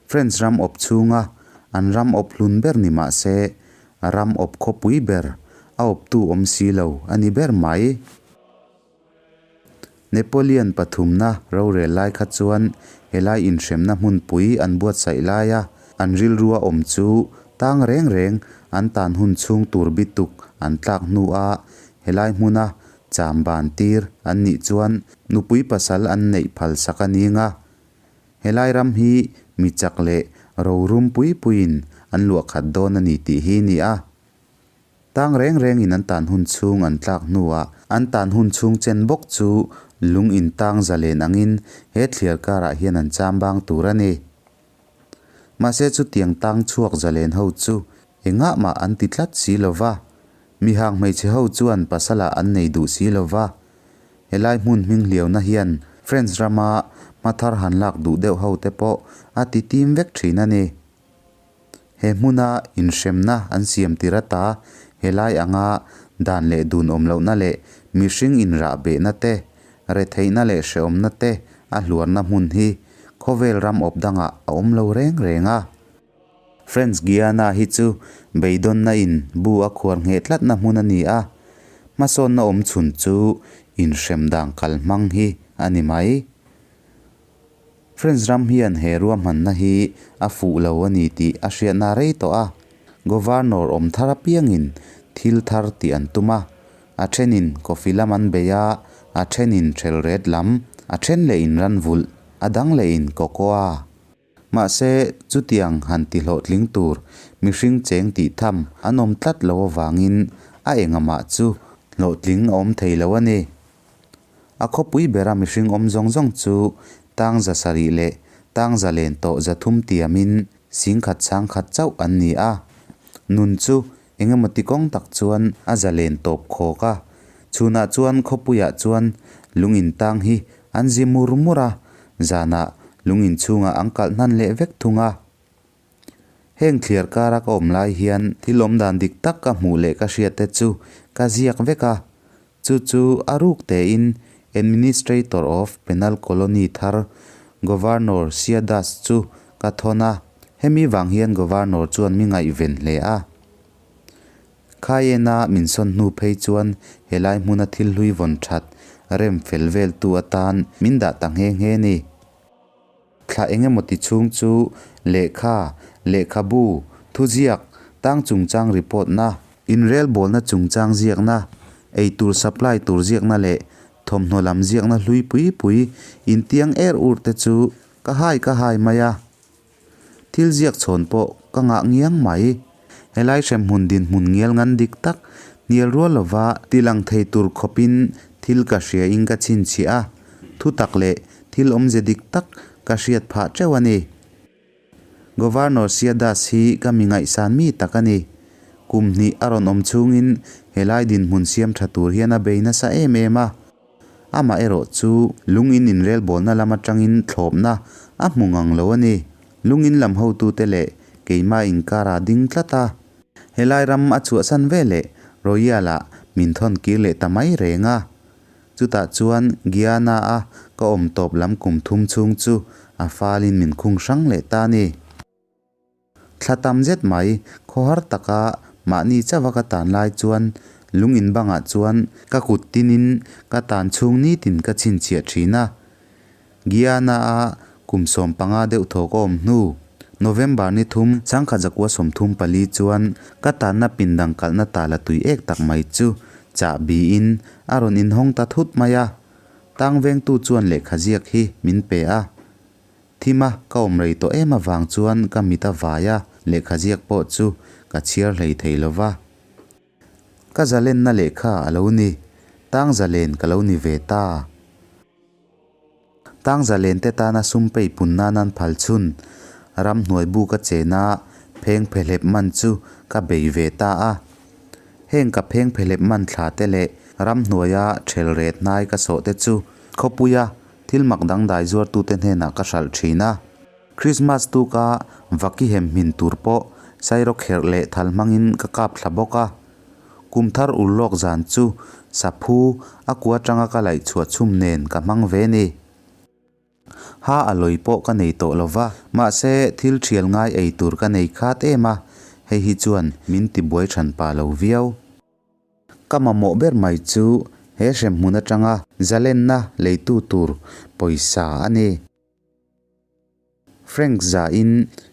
Speaker 1: French ram awp chhunga an ram awp hlun ber ni mah se, ram awp khawpui ber a awptu awm si lo a ni ber mai. Napoleon pathumna rorel lai kha chuan helai inhremna hmunpui an buatsaih laia an rilrua awm chu tang reng reng an tan hun chhung tur bituk an tlak hnua helai hmuna cham ban tir an nih chuan nupui pasal an neih phal sak a ning a. Helai ram hi mi chak leh rorum pui puiin an luah khat dawn a ni tih hi ni a. Tang reng rengin an tan hun chhung an tlak hnuah an tan hun chhung chen bawk chu lung in tang zalen angin he thliar karah hian an cham bang tur a ni. Mahse chutiang tang chhuak zalen ho chu engah mah an ti tlat si lo va, mihang hmeichhe ho chuan pasalah an nei duh si lo va. Helai hmun hming hliauna hian French rama hmathar han lak duh deuh ho te pawh a ti tim vek thin a ni. He hmuna inhremna an siam tir ata helai anga dan leh dun awm lohna leh mihring inrah behna te, retheihna leh hrehawmna te a hluarna hmun hi khawvel ram awp dangah a awm lo reng reng a. French Guiana hi chu beidawnna in bu a khuar ngheh tlatna hmun a ni a, hmasawnna awm chhun chu inhrem dan kalhmang hi a ni mai. French ram hian he ruahmanna hi a fuh lo a ni tih a hriatna rei tawh a, Governor awm thar apiangin thil thar tih an tum a, a thenin coffee lam an bei a, a thenin thelret lam, a then lehin ranvulh, a dang lehin cocoa. Mahse, chutiang han ti hlawhtling tur mihring cheng tih tham an awm tlat lo avangin a engamah chu hlawhtling a awm thei lo a ni. A khawpui bera mihring awm zawng zawng chu tang 700 leh tang zalen tawh 300 tiamin 10,000 sangkhat chauh an ni a. Nun chu engemaw ti kawng tak chuan a zalen tawp khawk a. Chhunah chuan khawpuiah chuan lung in tang hi an zi mur mur a, zanah lung in chhungah an kalh hnan leh vek thung a. Heng thliar kara ka awm lai hian thil awm dan dik tak ka hmuh leh ka hriat te chu ka ziak vek a. Chu chu a ruk tein Administrator of Penal Colony thar Governor Siadas chu ka thawn a, hemi vang hian Governor chuan mi ngaihven hle a. Cayenne-a min sawn hnu phei chuan helai hmuna thil hlui vawn that rem fel veltu atan min dah ta nghe nghe ni. Thla engemaw ti chhung chu lehkha, lehkhabu, thuziak, tang chungchang report na, inrelbawlna chungchang ziakna, eitur supply tur ziakna leh thawmhnaw lam ziakna hlui pui pui intiang er ur te chu ka hai ka hai mai a. Thil ziak chhawn pawh ka ngah ngiang mai. Helai hremhmun dinhmun ngial ngan dik tak hnial rual lova tilang thei tur khawpin thil ka hria in ka chhinchhiah a, thutak leh thil awmze dik tak ka hriat phah teuh a ni. Governor Siadas hi ka mi ngaihsan mi tak a ni. Kum hnih a rawn awm chhungin helai dinhmun siam tha tur hian a bei nasa em em a. Amah erawh chu lung in inrelbawlna lam atangin thlawpna a hmu ngang lo a ni. Lung in lam hotute leh keimah inkar a ding tlat a. Helai ram a chhuahsan ve leh Royal-ah min thawn kir leh ta mai reng a. Chutah chuan Guiana-a ka awm tawp lam kum thum chhung chu a falin min khung hrang leh ta a ni. Thla tam zet mai, khawhar taka mahni chauha ka tan lai chuan lung in bangah chuan ka kut tinin ka tan chhung nitin ka chhinchhiah thin a. Guiana-a kum 15 deuh thaw ka awm hnu, November ni thum changkhat zakua 34 chuan ka tanna pindang kalhna tala tui ek tak mai chu chahbi in a rawn inhawng ta thut mai a. Tang vengtu chuan lehkha ziak hi min pe a. Thima ka awm rei tawh em avang chuan ka mit a vai a, lehkha ziak pawh chu ka chhiar hlei thei lo va. Ka zalenna lehkha a lo ni, tang zalen ka lo ni ve ta. Tang zalen te tana sum pei pun nan an phal chhun, ramhnuai bu ka chen a, pheng phehlep man chu ka bei ve ta a. Heng ka pheng phehlep man thla te leh ramhnuaia ṭhel ret hnai ka sawh te chu khawpuia Thil mak dangdai zuartute hnenah ka hralh thin a. Christmas tuka vaki hem hmin tur pawh sairawkherh leh thal hmangin ka kap thla bawk a. Kum thar ur lawk zan chu saphu a kua atanga ka laih chhuah chhum nen ka hmang ve ni. Ha a lawi pawh ka nei tawh lo va, mahse thil thial ngai ei tur ka nei khat em a, hei hi chuan min tibuai than pah lo viau. Ka mamawh ber mai chu he hremhmun atanga zalenna leitu tur pawisa a ni. Frank zain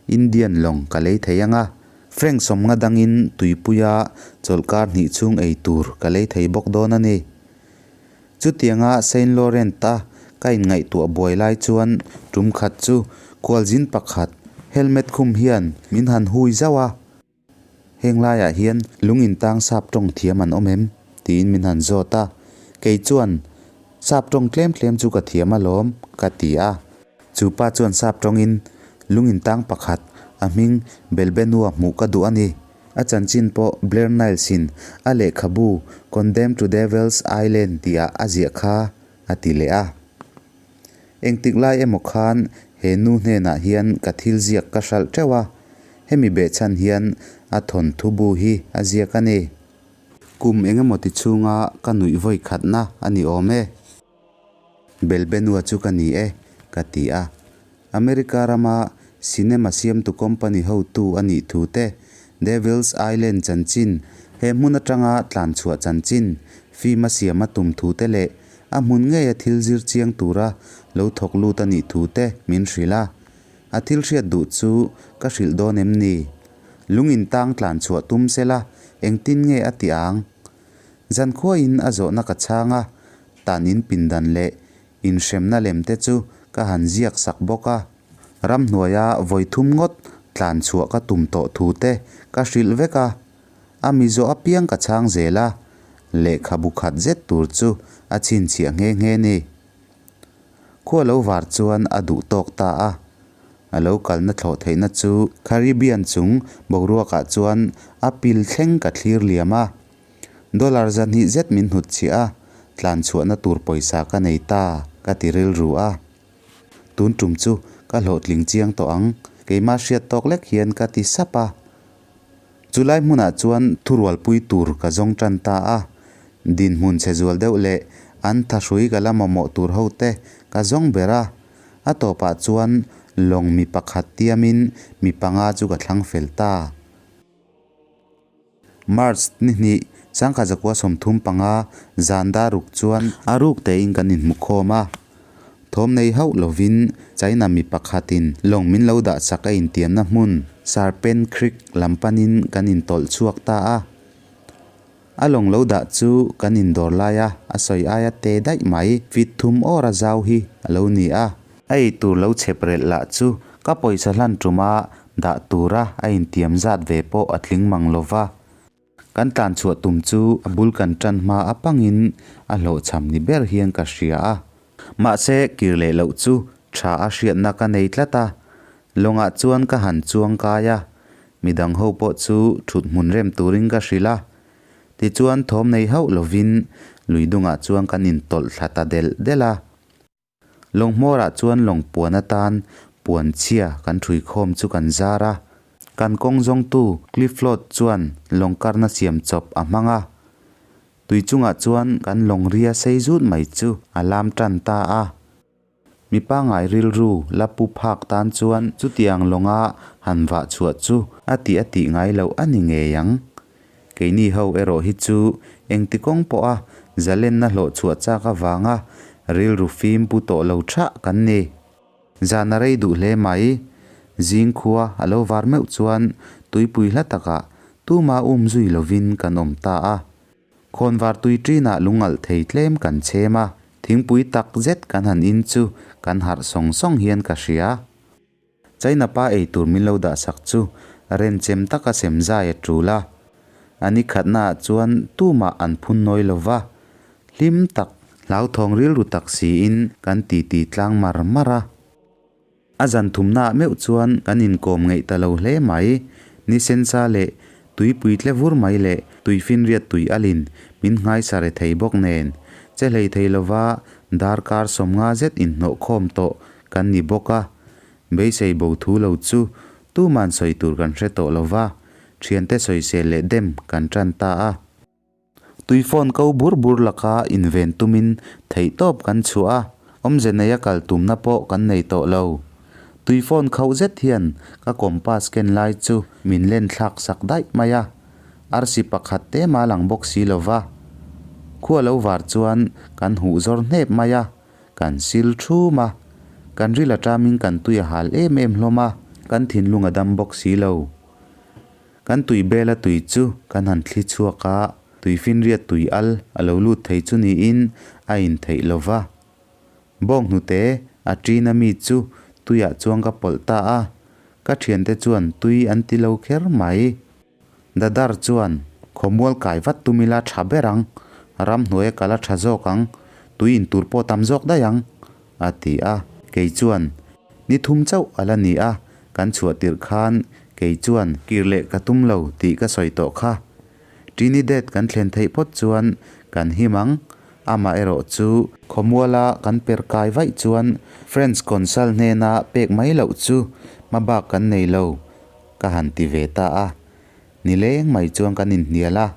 Speaker 1: Indian lawng ka lei thei ang a, Frank sawmnga dangin tuipuia chawlhkar hnih chhung ei tur ka lei thei bawk dawn a ni. Chutianga Saint Laurent-a ka inngaihtuah buai lai chuan tum khat chu khualzin pakhat helmet khum hian min han hui zauh a. Heng laiah hian lung intang sap tawng thiam an awm em? tiin min han zawt a. Kei chuan, Sap tawng tlem tlem chu ka thiam alawm, ka ti a. Chu pa chuan sap tawngin, Lung intang pakhat, a hming Belbenua hmuh ka duh a ni. A chanchin pawh Blair Niles-in a lehkhabu Condemned to Devil's Island tihah a ziah kha, a ti leh a. Engtik lai emaw khan he nu hnenah hian ka thil ziak ka hralh teuh a, hemi behchhan hian a thawnthu bu hi a ziak a ni. Kum engemaw ti chhunga ka nuih vawi khatna a ni awm e. Belbenua chu ka ni e, ka ti a. America rama cinema siamtu company hotu a nih thu te, Devil's Island chanchin, he hmun atanga tlanchhuah chanchin, film a siam a tum thu te leh A hmun ngeia thil zir chiang tura lo thawk lut a nih thu te min hrilh a. A thil hriat duh chu ka hrilh dawn em ni? Lung in tang tlan chhuah tum se la, engtin nge a ti ang? Zankhuain a zawhna ka chhang a, tan in pindan leh inhremna lem te chu ka han ziak sak bawk a. Ramhnuaia vawi thum ngawt tlan chhuah ka tum tawh thu te ka hrilh vek a. A mi zawh apiang ka chhang zel a, lehkhabu khat zet tur chu a chhinchhiah nghe nghe ni. Khua lo var chuan a duh tawk ta a, a lo kalna thlawh theihna chu Caribbean chung boruakah chuan a pil thleng ka thlir liam a. Dollar 200 zet min hnutchhiah a, tlan chhuahna tur pawisa ka nei ta ka ti rilru a. Tun tum chu ka hlawhtling chiang tawh ang, keimah hriat tawk lek hian ka ti sap a. Chulai hmunah chuan thurualpui tur ka zawng tan ta a, dinhmun chhe zual deuh leh an thahrui ka la mamawh tur ho te ka zawng ber a, a tawpah chuan lawng mi pakhat tiamin mi panga chu ka thlang fel ta. March ni hnih 1935 zan dar ruk chuan a ruk tein kan inhmu khawm a. Thawm nei hauh lovin China mi pakhatin lawng min lo dah sak a intiamna hmun Serpent Creek lam panin kan intawlh chhuak ta a. A lawng lo dah chu kan indawr laia a sawi aia te daih mai feet thum awra zau hi a lo ni a. A eitur lo chhep relh lah chu ka pawisa hlan tuma dah tura a intiam zat ve pawh a tling mang lo va. Kan tlan chhuah tum chu a bul kan tan hma apangin a hlawhchham ni ber hian ka hria a. Mahse kir leh loh chu tha a hriatna ka nei tlat a, lawngah chuan ka han chuang kai a, midang ho pawh chu thut hmun rem turin ka hrilh a. Tichuan thawm nei hauh lovin lui dungah chuan kan intawlh thla ta delh delh a. Lawng hmawrah chuan lawng puan atan puan chhia kan ṭhui khawm chu kan zar a. Kan kawng zawngtu Clifflord chuan lawng karna siam chawp a hmang a. Tui chungah chuan kan lawng ria sei zut mai chu a lam tan ta a. Mi pangngai rilru la pu phak tan chuan chutiang lawnga han vah chhuah chu a tih a tih ngai loh a ni ngei ang. Keini ho erawh hi chu engti kawng pawha zalenna hlawh chhuah chak avanga rilru fim pu tawh lo thah kan ni. Zan a rei duh hle mai. Zing khua a lo var meuh chuan tuipui hla takah tuma um zui lovin kan awm ta a. Khawnvar tui ṭinah lungalh thei tlem kan chhem a, thingpui tak zet kan han in chu kan harh sawng sawng hian ka hria. China pa ei tur min lo dah sak chu renchem taka sem zai a tul a. A ni khatnaah chuan tumah an phun nawi lo va, hlim tak, hlauthawng rilru tak siin kan titi tlang mar mar a. A zan thumnaah meuh chuan kan inkawm ngeih ta lo hle mai. Ni sensa leh tuipui tle vur mai leh tuifinriat tui alin min nghaisa re thei bawk nen, che hlei thei lova darkar 50 zet inhnawhkhawm tawh kan ni bawk a, beisei bo thu lo chu tuman sawi tur kan hre tawh lo va, thiante sawisel leh dem kan tan ta a. Tui phone ko bur bur laka inven tumin theihtawp kan chhuah a, awmze neia kal tumna pawh kan nei tawh lo. Tui phone khauh zet hian ka compass ken lai chu min len thlak sak daih mai a, arsi pakhat te mah lang bawk si lo va. Khua lo var chuan kan huh zawr hnep mai a. Kan sil thum a, kan ril aṭamin kan tui a hal em em hlawm a, kan thinlung a dam bawk si lo. Kan tui bela tui chu kan han thli chhuak a, tui finriat tui al a lo lut thei chu niin a in theih lo va. Bawng hnute a ṭin a mi chu tuiah chuan ka pawlh ta a, ka ṭhiante chuan tui an ti lo kher mai. Dadar chuan, Khawmual kai vat tum ila tha ber ang, ramhnuaia kal a tha zawk ang, tui in tur pawh tam zawk daih ang, a ti a. Kei chuan, Ni thum chauh a la ni a, kan chhuah tirh khan kei chuan kir leh ka tum lo tih ka sawi tawh kha. Trinidad kan thlen theih phawt chuan kan him ang, amah erawh chu khawmuala kan per kai vaih chuan French Consul hnena pek mai loh chu hmabak kan nei lo, Ka han ti ve ta a, nileng mai chuan kan inhnial a,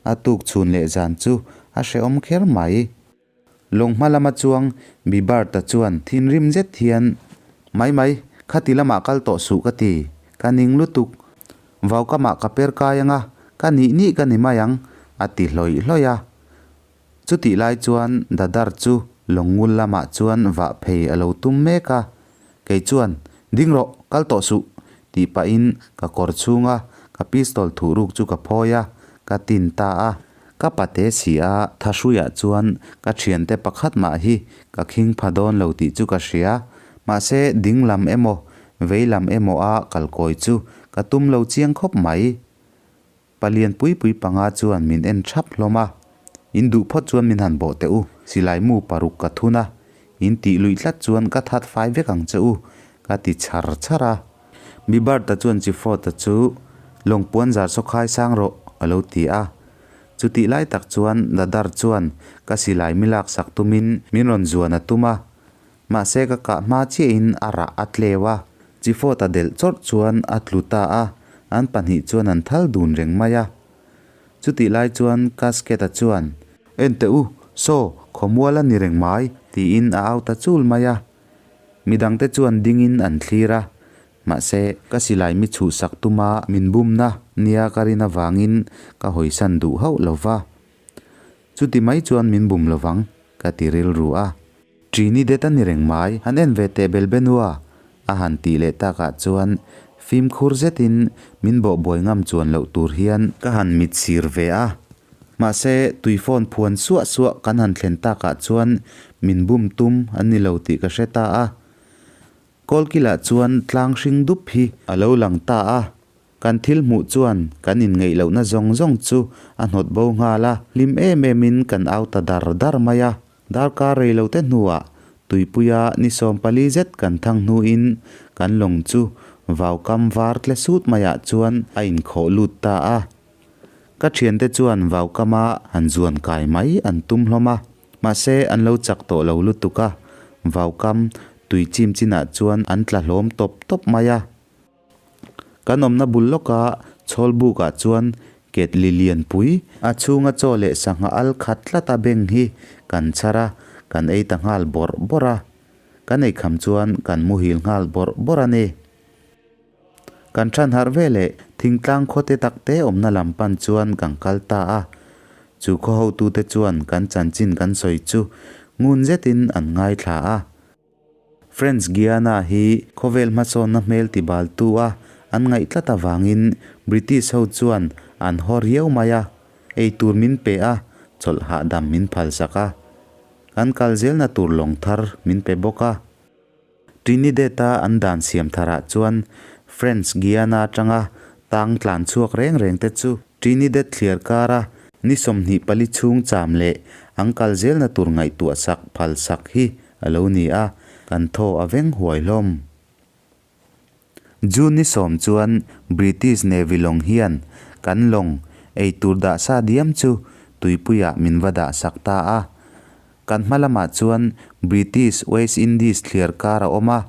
Speaker 1: a tuk chhun leh zan chu a hrehawm kher mai. Lawng hma lama chuang Bibert-a chuan thinrim zet hian, Mai mai, khati lamah kal tawh suh ka ti, ka ning lutuk, vaukamah ka per kai anga, ka nih nih ka ni mai ang, a ti hlawih hlawih a. Chutih lai chuan Dadar chu lawngngul lamah chuan vah phei a lo tum mek a, kei chuan, Ding rawh, kal tawh suh, tih pahin ka kawr chhunga ka pistol thuh ruk chu ka phawi a, ka tin ta a. Ka pate si a, Thahruiah chuan ka thiante pakhat mah hi ka khing pha dawn lo tih chu ka hria. Mahse, ding lam emaw, vei lam emaw a kalkawi chu ka tum lo chiang khawp mai. Palian pui pui panga chuan min en thap hlawm a, In duh phawt chuan min han bawh teh u, silai mu paruk ka thun a, in tih luih tlat chuan ka that fai vek ang che u, ka ti chhar chhar a. Bibarta chuan Chifrawta chu lawng puan zar saw khai sang rawh a lo ti a. Chutih lai tak chuan Dadar chuan ka silai mi lak sak tumin min rawn zuan a tum a, Mahse ka kah hma chiahin a rah a tleu a, Chifawta delh chawrh chuan a tlu ta a, an pahnih chuan an thal dun reng mai a. Chutih lai chuan Casket-a chuan, En teh u, saw, khawmual a ni reng mai, tiin a au ta chul mai a. Midangte chuan dingin an thlir a. Mahse, ka silai mi chhuhsak tuma min bumna nia ka rin avangin ka hawisan duh hauh lo va. Chuti mai chuan min bum lovang, ka ti rilru a. Trinidad a ni reng mai, han en ve teh Belbenua! a han tih leh takah chuan fimkhur zetin min bawhbuai ngam chuan loh tur hian ka han mit sir ve a. Mahse, tuifawn phuan suah suah kan han thlen takah chuan min bum tum an ni lo tih ka hre ta a. Kawlkilah chuan tlang hring dup hi a lo lang ta a, kan thil hmuh chuan kan inngeih lohna zawng zawng chu a hnawt bo nghal a, hlim em emin kan au ta dar dar mai a. Darkar rei lo te hnuah tuipuia ni 14 zet kan thang hnuin kan lawng chu vaukam var tle sut maiah chuan a inkhawh lut ta a. Ka thiante chuan vaukama han zuan kai mai an tum hlawm a. Mahse, an lo chak tawh lo lutuk a, vaukam tui chim chinah chuan an tla hlawm tawp tawp mai a. Kan awmna bul lawka chhawl bukah chuan ketli lianpui a chhunga chaw leh sangha al khat tlata beng hi kan chhar a, kan ei ta nghal bawrh bawrh a. Kan eikham chuan kan muhil nghal bawrh bawrh a ni. Kan than harh ve leh thingtlang khawte takte awmna lam pan chuan kan kal ta a. Chu khaw hotute chuan kan chanchin kan sawi chu ngun zetin an ngaithla a. French Guiana hi khawvel hmasawnna hmel tibaltu a an ngaih tlat avangin British ho chuan an haw riau mai a, eitur min pe a, chawlh hahdam min phalsak a. Kan kal zelna tur lawng thar min pe bawk a. Trinidad-a an dan siam tharah chuan French Guiana atanga tang tlan chhuak reng reng te chu Trinidad thliar kara ni 24 chhung cham leh an kal zelna tur ngaihtuah sak phal sak hi a lo ni a, kan thaw a veng huai hlawm. June ni 10 chuan British Navy lawng hian kan lawng eitur dah sa diam chu tuipuiah min va dah sak ta a. Kan hma lamah chuan British West Indies thliar kar a awm a,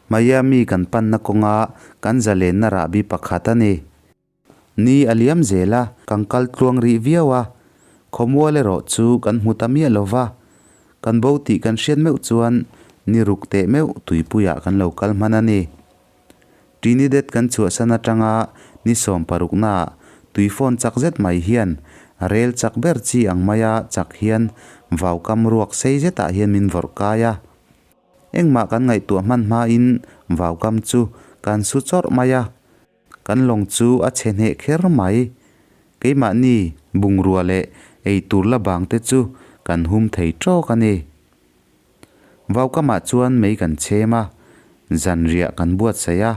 Speaker 1: Miami kan panna kawnga kan zalenna rahbi pakhat a ni. Ni a liam zel a, kan kal tluang rih viau a, khawmual erawh chu kan hmu ta miah lo va. Kan bo tih kan hriat meuh chuan ni ruk teh meuh tuipuiah kan lo kal hman a ni. Trinidad kan chhuahsan atanga ni sawmparuknaah tui phone chak zet mai hian rel chak ber chi ang maia chak hian vaukam ruak sei zetah hian min vawrh kai a. Engmah kan ngaihtuah hman hmain vaukam chu kan su chawrh mai a, kan lawng chu a chhe hneh kher mai. Keimahni bungrua leh eitur la bangte chu kan hum thei tawk a ni. Vaukamah chuan mei kan chhem a, zanriah kan buatsaih a,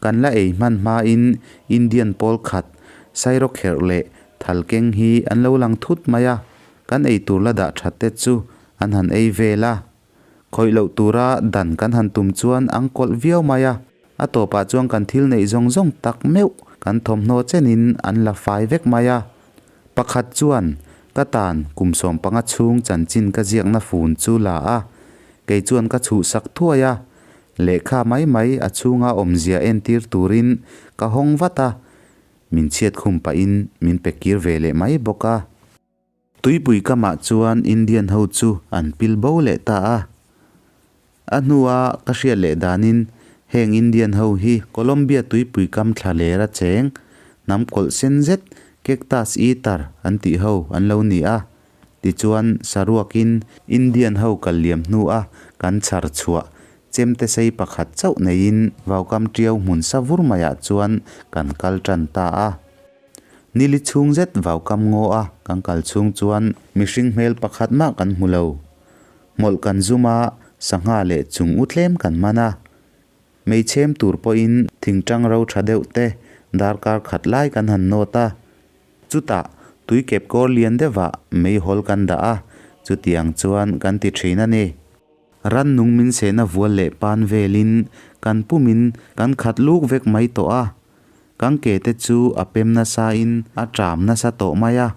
Speaker 1: kan la ei hman hmain Indian pawl khat sairawkherh leh thalkeng hi an lo lang thut mai a, kan eitur la dah that te chu an han ei vel a. Khawih loh tura dan kan han tum chuan an kawlh viau mai a, a tawpah chuan kan thil neih zawng zawng tak meuh kan thawmhnaw chenin an la fai vek mai a. Pakhat chuan, Ka tan kum 15 chhung chanchin ka ziakna fun chu la a, kei chuan ka chhuhsak thuai a. Lehkha mai mai a chhunga awmzia entir turin ka hawng vat a, min chhiat khum pahin min pe kir ve leh mai bawk a. Tuipui kamah chuan Indian ho chu an pil bo leh ta a. A hnua ka hriat leh danin heng Indian ho hi Colombia tuipui kam thla lera cheng hnam kawlh sen zet Cactus Eater an tih ho an lo ni a. Tichuan saruakin Indian ho kal liam hnua kan chhar chhuah chemte sei pakhat chauh neiin vaukam tiau hmun sa vur maiah chuan kan kal tan ta a. Nili chhung zet vaukam ngaw a kan kal chhung chuan mihring hmel pakhat mah kan hmu lo. Hmawlh kan zum a, sangha leh chung u tlem kan man a. Meichhem tur pawhin thingtang ro tha deuh te darkar khat lai kan han nawt a. Chutah tui kep kawr lian deuhah meihawl kan dah a, chutiang chuan kan ti thin a ni. Rannung min sehna vual leh pan velin kan pumin kan khat luk vek mai tawh a. Kan ke te chu a pem nasain a ṭam nasa tawh mai a.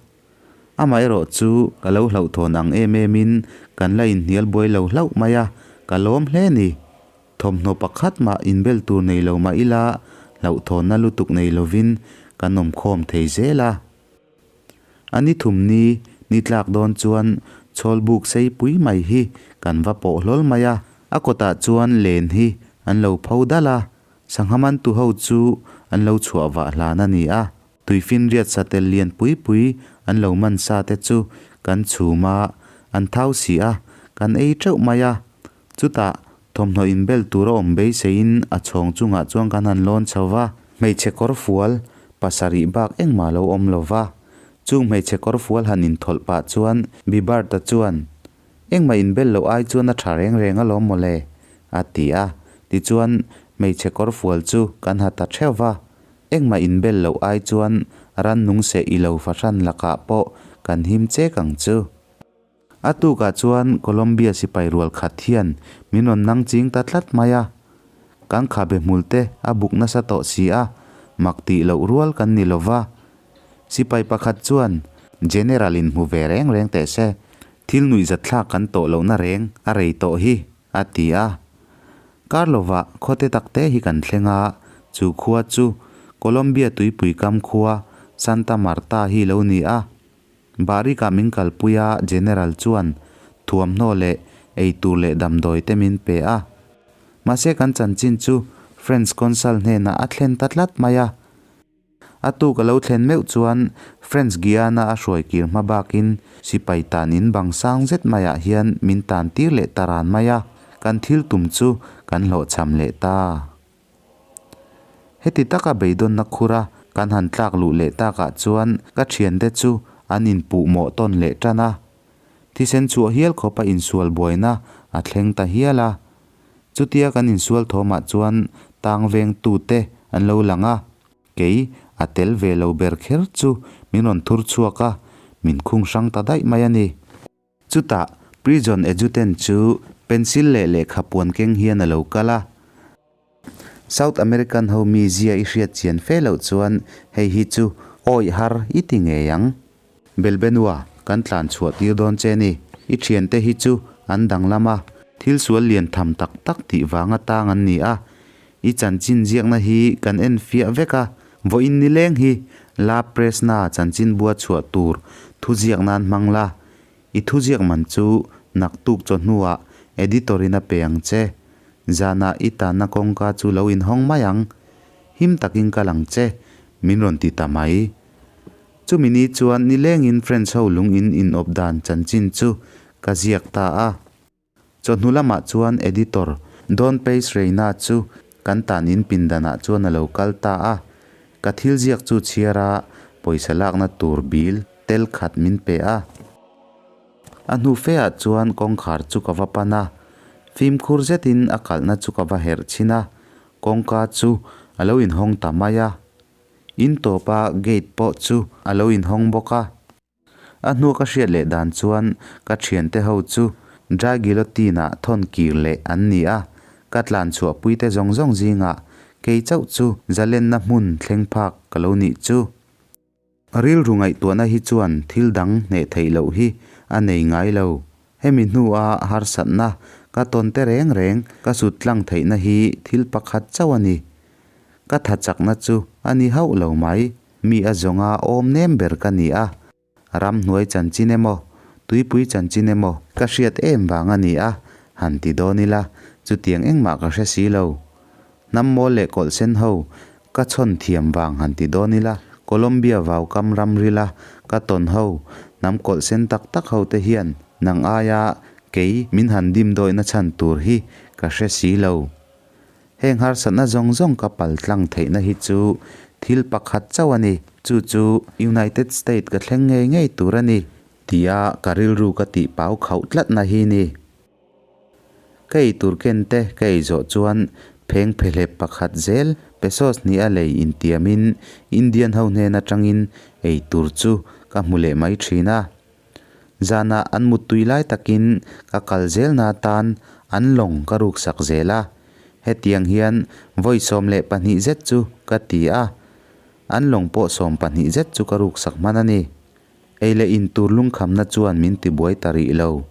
Speaker 1: Amaherawh chu ka lo hlauhthawn ang em em in kan la inhnial buai lo hlauh mai a, ka lawm hle ni. Thawmhnaw pakhat mah inbel tur nei lo mah ila hlauhthawnna lutuk nei lovin kan awm khawm thei zel a. A ni thum ni ni tlak dawn chuan chhawl buk sei pui mai hi kan va pawh hlawl mai a, a kawtah chuan len hi an lo pho dal a. Sangha mantu ho chu an lo chhuah vah hlan a ni a, tuifinriat satel lian pui pui an lo man sa te chu kan chhum a, an thau si a, kan ei teuh mai a. Chutah thawmhnaw inbel tur a awm beiseiin a chhawng chungah chuan kan han lawn chho va, hmeichhe kawr fual pasarih bak engmah lo awm lo va. Chung hmeichhe kawr fual han inthawlh pah chuan Bibert-a chuan, Engmah inbel loh ai chuan a tha reng reng alawm mawle, a ti a. Tichuan, hmeichhe kawr fual chu kan ha ta theuh va. Engmah inbel loh ai chuan rannung seh i lo fahran lakah pawh kan him chek ang chu. A tukah chuan Colombia sipai rual khat hian min rawn nang ching ta tlat mai a. Kan khabe hmul te a buk nasa tawh si a, mak tih loh rual kan ni lo va. Sipai pakhat chuan, General in hmu ve reng reng teh se, thil nuihzatthlak kan tawh lohna reng a rei tawh hi, a ti a. Kar lovah khawte takte hi kan thleng a, chu khua chu Colombia tuipui kam khua Santa Marta hi lo ni a. Barikah min kalpui a, General chuan thuamhnaw leh eitur leh damdawi te min pe a. Mahse kan chanchin chu French Consul hnenah a thlen ta tlat mai a. A tuk a lo thlen meuh chuan French Guiana a hruai kir hma bakin sipai tan in bang sang zet maiah hian min tan tir leh ta ran mai a, kan thil tum chu kan hlawhchham leh ta. Heti taka beidawnna khura kan han tlak luh leh takah chuan ka thiante chu an inpuh mawh tawn leh tan a. Thisen chhuah hial khawpa insual buaina a thleng ta hial a. Chutia kan insual thawmah chuan tang vengtute an lo lang a, kei a tel ve lo ber kher chu min rawn thur chhuak a, min khung hrang ta daih mai a ni. Chutah prison adjutant chu pencil leh lehkha puan keng hian a lo kal a. South American ho mi zia i hriat chian fe loh chuan hei hi chu awih har i ti ngei ang. Belbenua, kan tlan chhuah tir dawn che ni. I thiante hi chu an danglam a, thil sual lian tham tak tak tih vanga tang an ni a. I chanchin ziakna hi kan en fiah vek a, vawiin nileng hi La Presna chanchinbua chhuah tur thuziak nan hmang la. I thuziak man chu naktuk chawhnuah editor-in a pe ang che. Zanah i tanna kawngka chu lo inhawng mai ang. Him takin kal ang che, min rawn ti ta mai. Chumi ni chuan nilengin French ho lung in inawp dan chanchin chu ka ziak ta a. Chawhnu lamah chuan editor Don Pace Reina chu kan tan in pindanah chuan a lo kal ta a. Ka thil ziak chu chhiar a, pawisa lakna tur bill tel khat min pe a. A hnu fe ah chuan kawngkhar chu ka va pan a, fimkhur zetin a kalhna chu ka va herh chhin a, kawngka chu a lo inhawng ta mai a. In tawpa gate pawh chu a lo inhawng bawk a. A hnu ka hriat leh dan chuan ka thiante ho chu dry guillotine ah thawn kir leh an ni a, ka tlan chhuah pui te zawng zawng zingah kei chauh chu zalenna hmun thleng phak ka lo nih chu. Rilru ngaihtuahna hi chuan thil dang hneh theih loh hi a nei ngai lo. Hemi hnua harsatna ka tawn te reng reng ka sut tlang theihna hi thil pakhat chauh a ni. Ka tha chakna chu a ni hauh lo mai. Mi a zawnga awm nem ber ka ni a, ramhnuai chanchin emaw, tuipui chanchin emaw ka hriat em vang a ni a, han ti dawn ila, chutiang engmah ka hre si lo. Hnam mawl leh kawlh sen ho ka chhawn thiam vang han ti dawn ila, Colombia vaukam ramrila ka tawn ho hnam kawlh sen tak tak ho te hian nang aia kei min han dimdawihna chhan tur hi ka hre si lo. Heng harsatna zawng zawng ka pal tlang theihna hi chu thil pakhat chauh a ni, chu chu United State ka thleng ngei ngei tur a ni tia ka rilru ka tih pau khauh tlatna hi ni. Ka ei tur ken te ka ei zawh chuan pheng phehlep pakhat zel pesos hnih a lei intiamin Indian ho hnen atangin ei tur chu ka hmu leh mai thin a. Zanah an muttui lai takin ka kal zelna atan an lawng ka ruksak zel a, hetiang hian vawi 12 zet chu ka ti a, an lawng pawh 12 zet chu ka ruksak hman a ni. Ei leh in tur lungkhamna chuan min tibuai ta rih lo.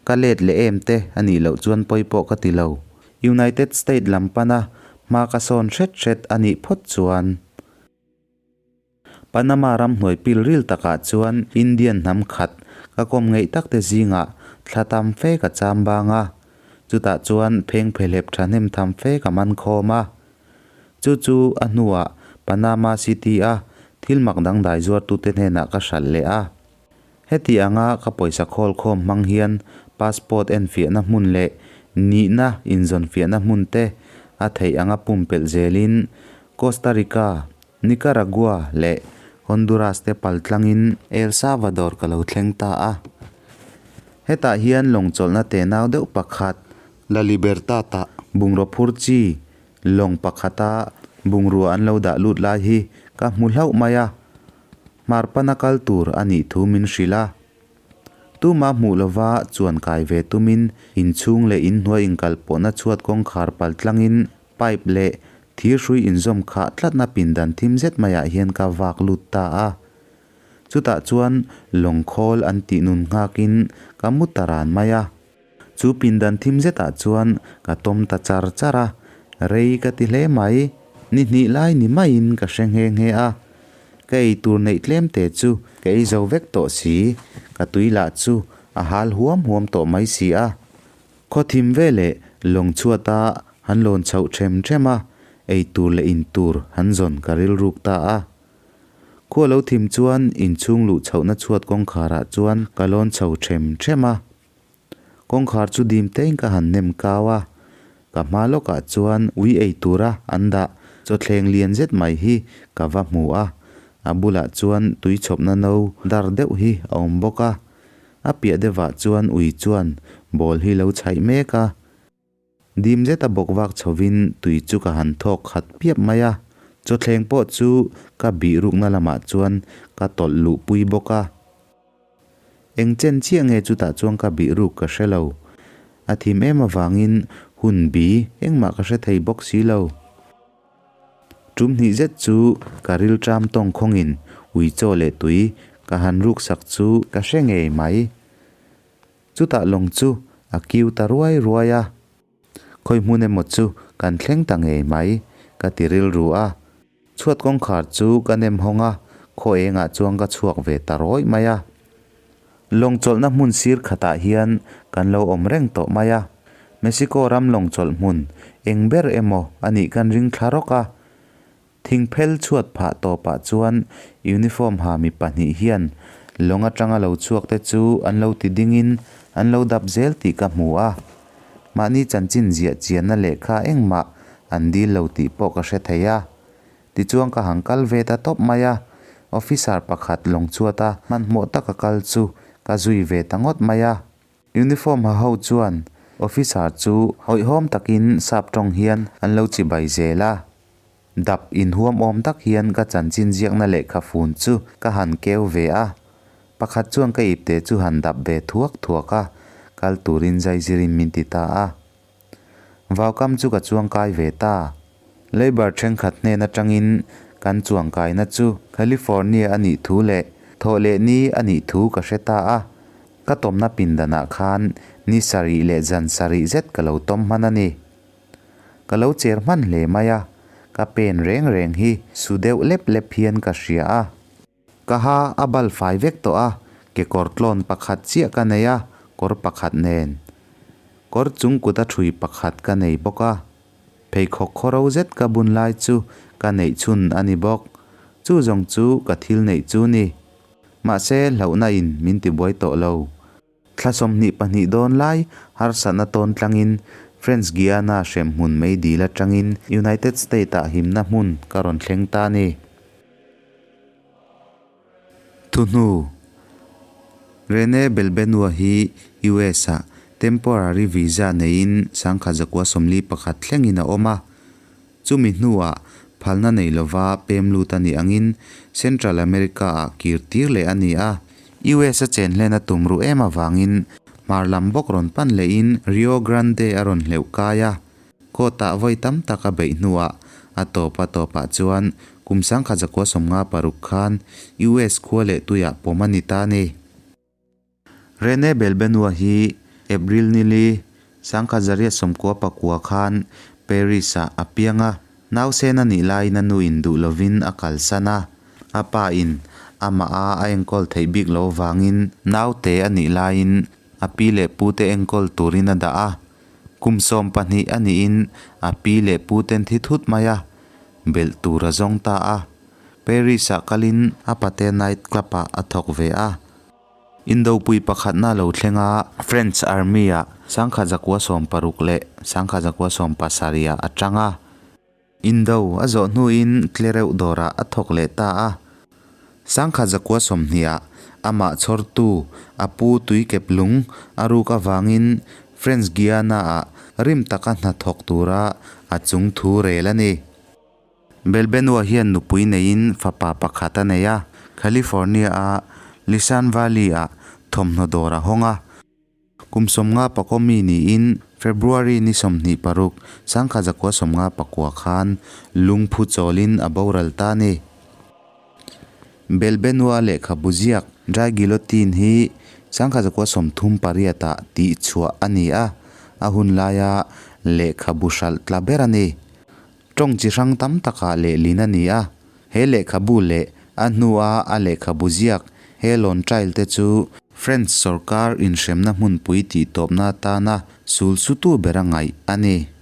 Speaker 1: Ka let leh em te a nih loh chuan pawi pawh ka ti lo. United State lam pana hma ka sawn hret hret a nih phawt chuan. Panama ram hnuai pil ril takah chuan Indian hnam khat ka kawm ngeih tak te zingah thla tam fe ka cham bang a, chutah chuan pheng phehlep thahnem tham fe ka man khawm a. Chu chu a hnuah Panama City-a thil mak dangdai zuartute hnenah ka hralh leh a. Heti anga ka pawisa khawl khawm hmang hian passport enfiahna hmun leh nihna inzawnfiahna hmun te a theih anga pumpelh zelin Costa Rica, Nicaragua leh Honduras te paltlangin El Salvador ka lo thleng ta a. Hetah hian lawng chawlhna tenau deuh pakhat, La Libertad-ah bungraw phur chi lawng pakhata bungrua an lo dah lut lai hi ka hmu hlauh mai a, hmar pana kal tur a nih thu min hrilh a. Tuma hmuh lova chuan kai ve tumin inchhung leh inhnuai inkalpawhna chhuat kawngkhar paltlangin pipe leh thirhrui inzawm khah tlatna pindan thim zet maiah hian ka vak lut ta a. Chutah chuan lawng khawl an tih nun nghakin ka mu ta ran mai a. Chu pindan thim zetah chuan ka tawm ta char char a, rei ka ti hle mai. Ni hnih lai ni maiin ka hre nghe nghe a. Ka ei tur neih tlem te chu ka ei zo vek tawh si, ka tui lah chu a hal huam huam tawh mai si a. Khaw thim veleh lawng chhuata han lawn chhoh them them a, ei tur leh in tur han zawn ka rilruk ta a. Khua lo thim chuan inchhung luh chhohna chhuat kawngkharah chuan ka lawn chho them them a. Kawngkhar chu dim tein ka han nem kau a, ka hma lawkah chuan ui ei tura an dah chawthleng lian zet mai hi ka va hmu a, a bulah chuan tui chhawpna no dar deuh hi a awm bawk a. A piah deuhah chuan ui chuan ball hi lo chhaih mek a. Dim zeta bawk vak chhovin tui chu ka han thawk khat piap mai a, chawthleng pawh chu ka bih rukna lamah chuan ka tawlh luh pui bawk a. Eng chen chiah nge chutah chuan ka bih ruk ka hre lo. A thim em avangin hun bi engmah ka hre thei bawk si lo. Tum hnih zet chu ka rilṭam tawng khawngin ui chaw leh tui ka han ruk sak chu ka hre ngei mai. Chutah lawng chu a kiu ta ruai ruai a, Khawi hmun emaw chu kan thleng ta ngei mai, ka ti rilru a. Chhuat kawngkhar chu ka nem hawng a, khaw engah chuan ka chhuak ve ta rawih mai a. Lawng chawlhna hmun sir khatah hian kan lo awm reng tawh mai a. Mexico ram lawng chawlh hmun eng ber emaw a nih kan ring thla rawk a. Thingphel chhuat phah tawpah chuan uniform ha mi pahnih hian lawng atanga lo chhuak te chu an lo ti dingin an lo dap zel tih ka hmu a. Mahni chanchin ziah chianna lehkha engmah an dil lo tih pawh ka hre thei a. Tichuan ka han kal ve ta tawp mai a, officer pakhat lawng chhuata hmanhmawh taka kal chu ka zui ve ta ngawt mai a. Uniform ha ho chuan officer chu hawihhawm takin sap tawng hian an lo chibai zel a. Dap inhuam awm tak hian ka chanchin ziakna lehkha fun chu ka han keu ve a. Pakhat chuan ka ipte chu han dap ve thuak thuak a, kal turin zaizirin min ti ta a. Vaukam chu ka chuangkai ve ta. Labour thenkhat hnen atangin kan chuangkaina chu California a nih thu leh thawhlehni a nih thu ka hre ta a. Ka tawmna pindanah khan ni sarih leh zan sarih zet ka lo tawm hman a ni. Ka lo cher hman hle mai a, ka pen reng reng hi su deuh lep lep hian ka hria a. Ka ha a bal fai vek tawh a, kekawr tlawn pakhat chiah ka nei a, kawr pakhat nen. Kawr chung kuta ṭhui pakhat ka nei bawk a. Pheikhawk khawro zet ka bun lai chu ka neih chhun a ni bawk. Chu zawng chu ka thil neih chu ni. Mahse hlauhna in min tibuai tawh lo. Thla 22 dawn lai harsatna tawn tlangin French Guiana hremhmun meidil atangin United State-ah himna hmun ka rawn thleng ta a ni. Thuhnu, Rene Belbenua hi US-ah temporary visa neiin 1941 thlengin a awm a. Chumi hnuah phalna nei lova pem lut a nih angin Central America-ah kir tir leh a ni a. US a chen hlen a tum ruh em avangin hmar lam bawk rawn pan lehin Rio Grande a rawn hleuh kai a. Court-ah vawi tam tak a beih hnuah a tawp a tawpah chuan kum 1956 khan US khua leh tuiah pawm a ni ta a ni. Rene Belbenua hi April nili 1999 khan Paris-ah a piang a, nausen a nih laiin a nuin duh lovin a kalsan a, a pa in amah a a enkawl theih bik lo vangin naute a nih laiin a pi leh pute enkawl turin a dah a, kum 12 a nihin a pi leh puten thi thut mai a. belh tur a zawng ta a. Paris-ah kalin a pate night club-ah a thawk ve a. Indopui pakhatna lo thleng a, French Army-ah 1916 leh 1917-ah a tang a. Indo a zawh hnuin tlereuh dawrah a thawk leh ta a. 1920-ah amah chhawrtu a pu tuikep lung a ruk avangin French Guiana-ah rim taka hna thawk tura a chung thu rel a ni. Belbenua hian nupui neiin fapa pakhat a nei a, California-a Lisan Valley-ah thawmhnaw dawr a hawng a. Kum 50 pakaw mi niin February ni 26, 1959 khan lungphu chawlin a boral ta a ni. Belbenua lehkhabu ziak Dry Guillotine hi 1938-ah tihchhuah a ni a, a hun laia lehkhabu hralh tla ber a ni. Tawng chi hrang tam takah lehlin a ni a, he lehkhabu leh a hnua a lehkhabu ziak he lawn trail te chu French sorkar inhremna hmunpui tihtawpna atana sul sutu bera ngaih a ni.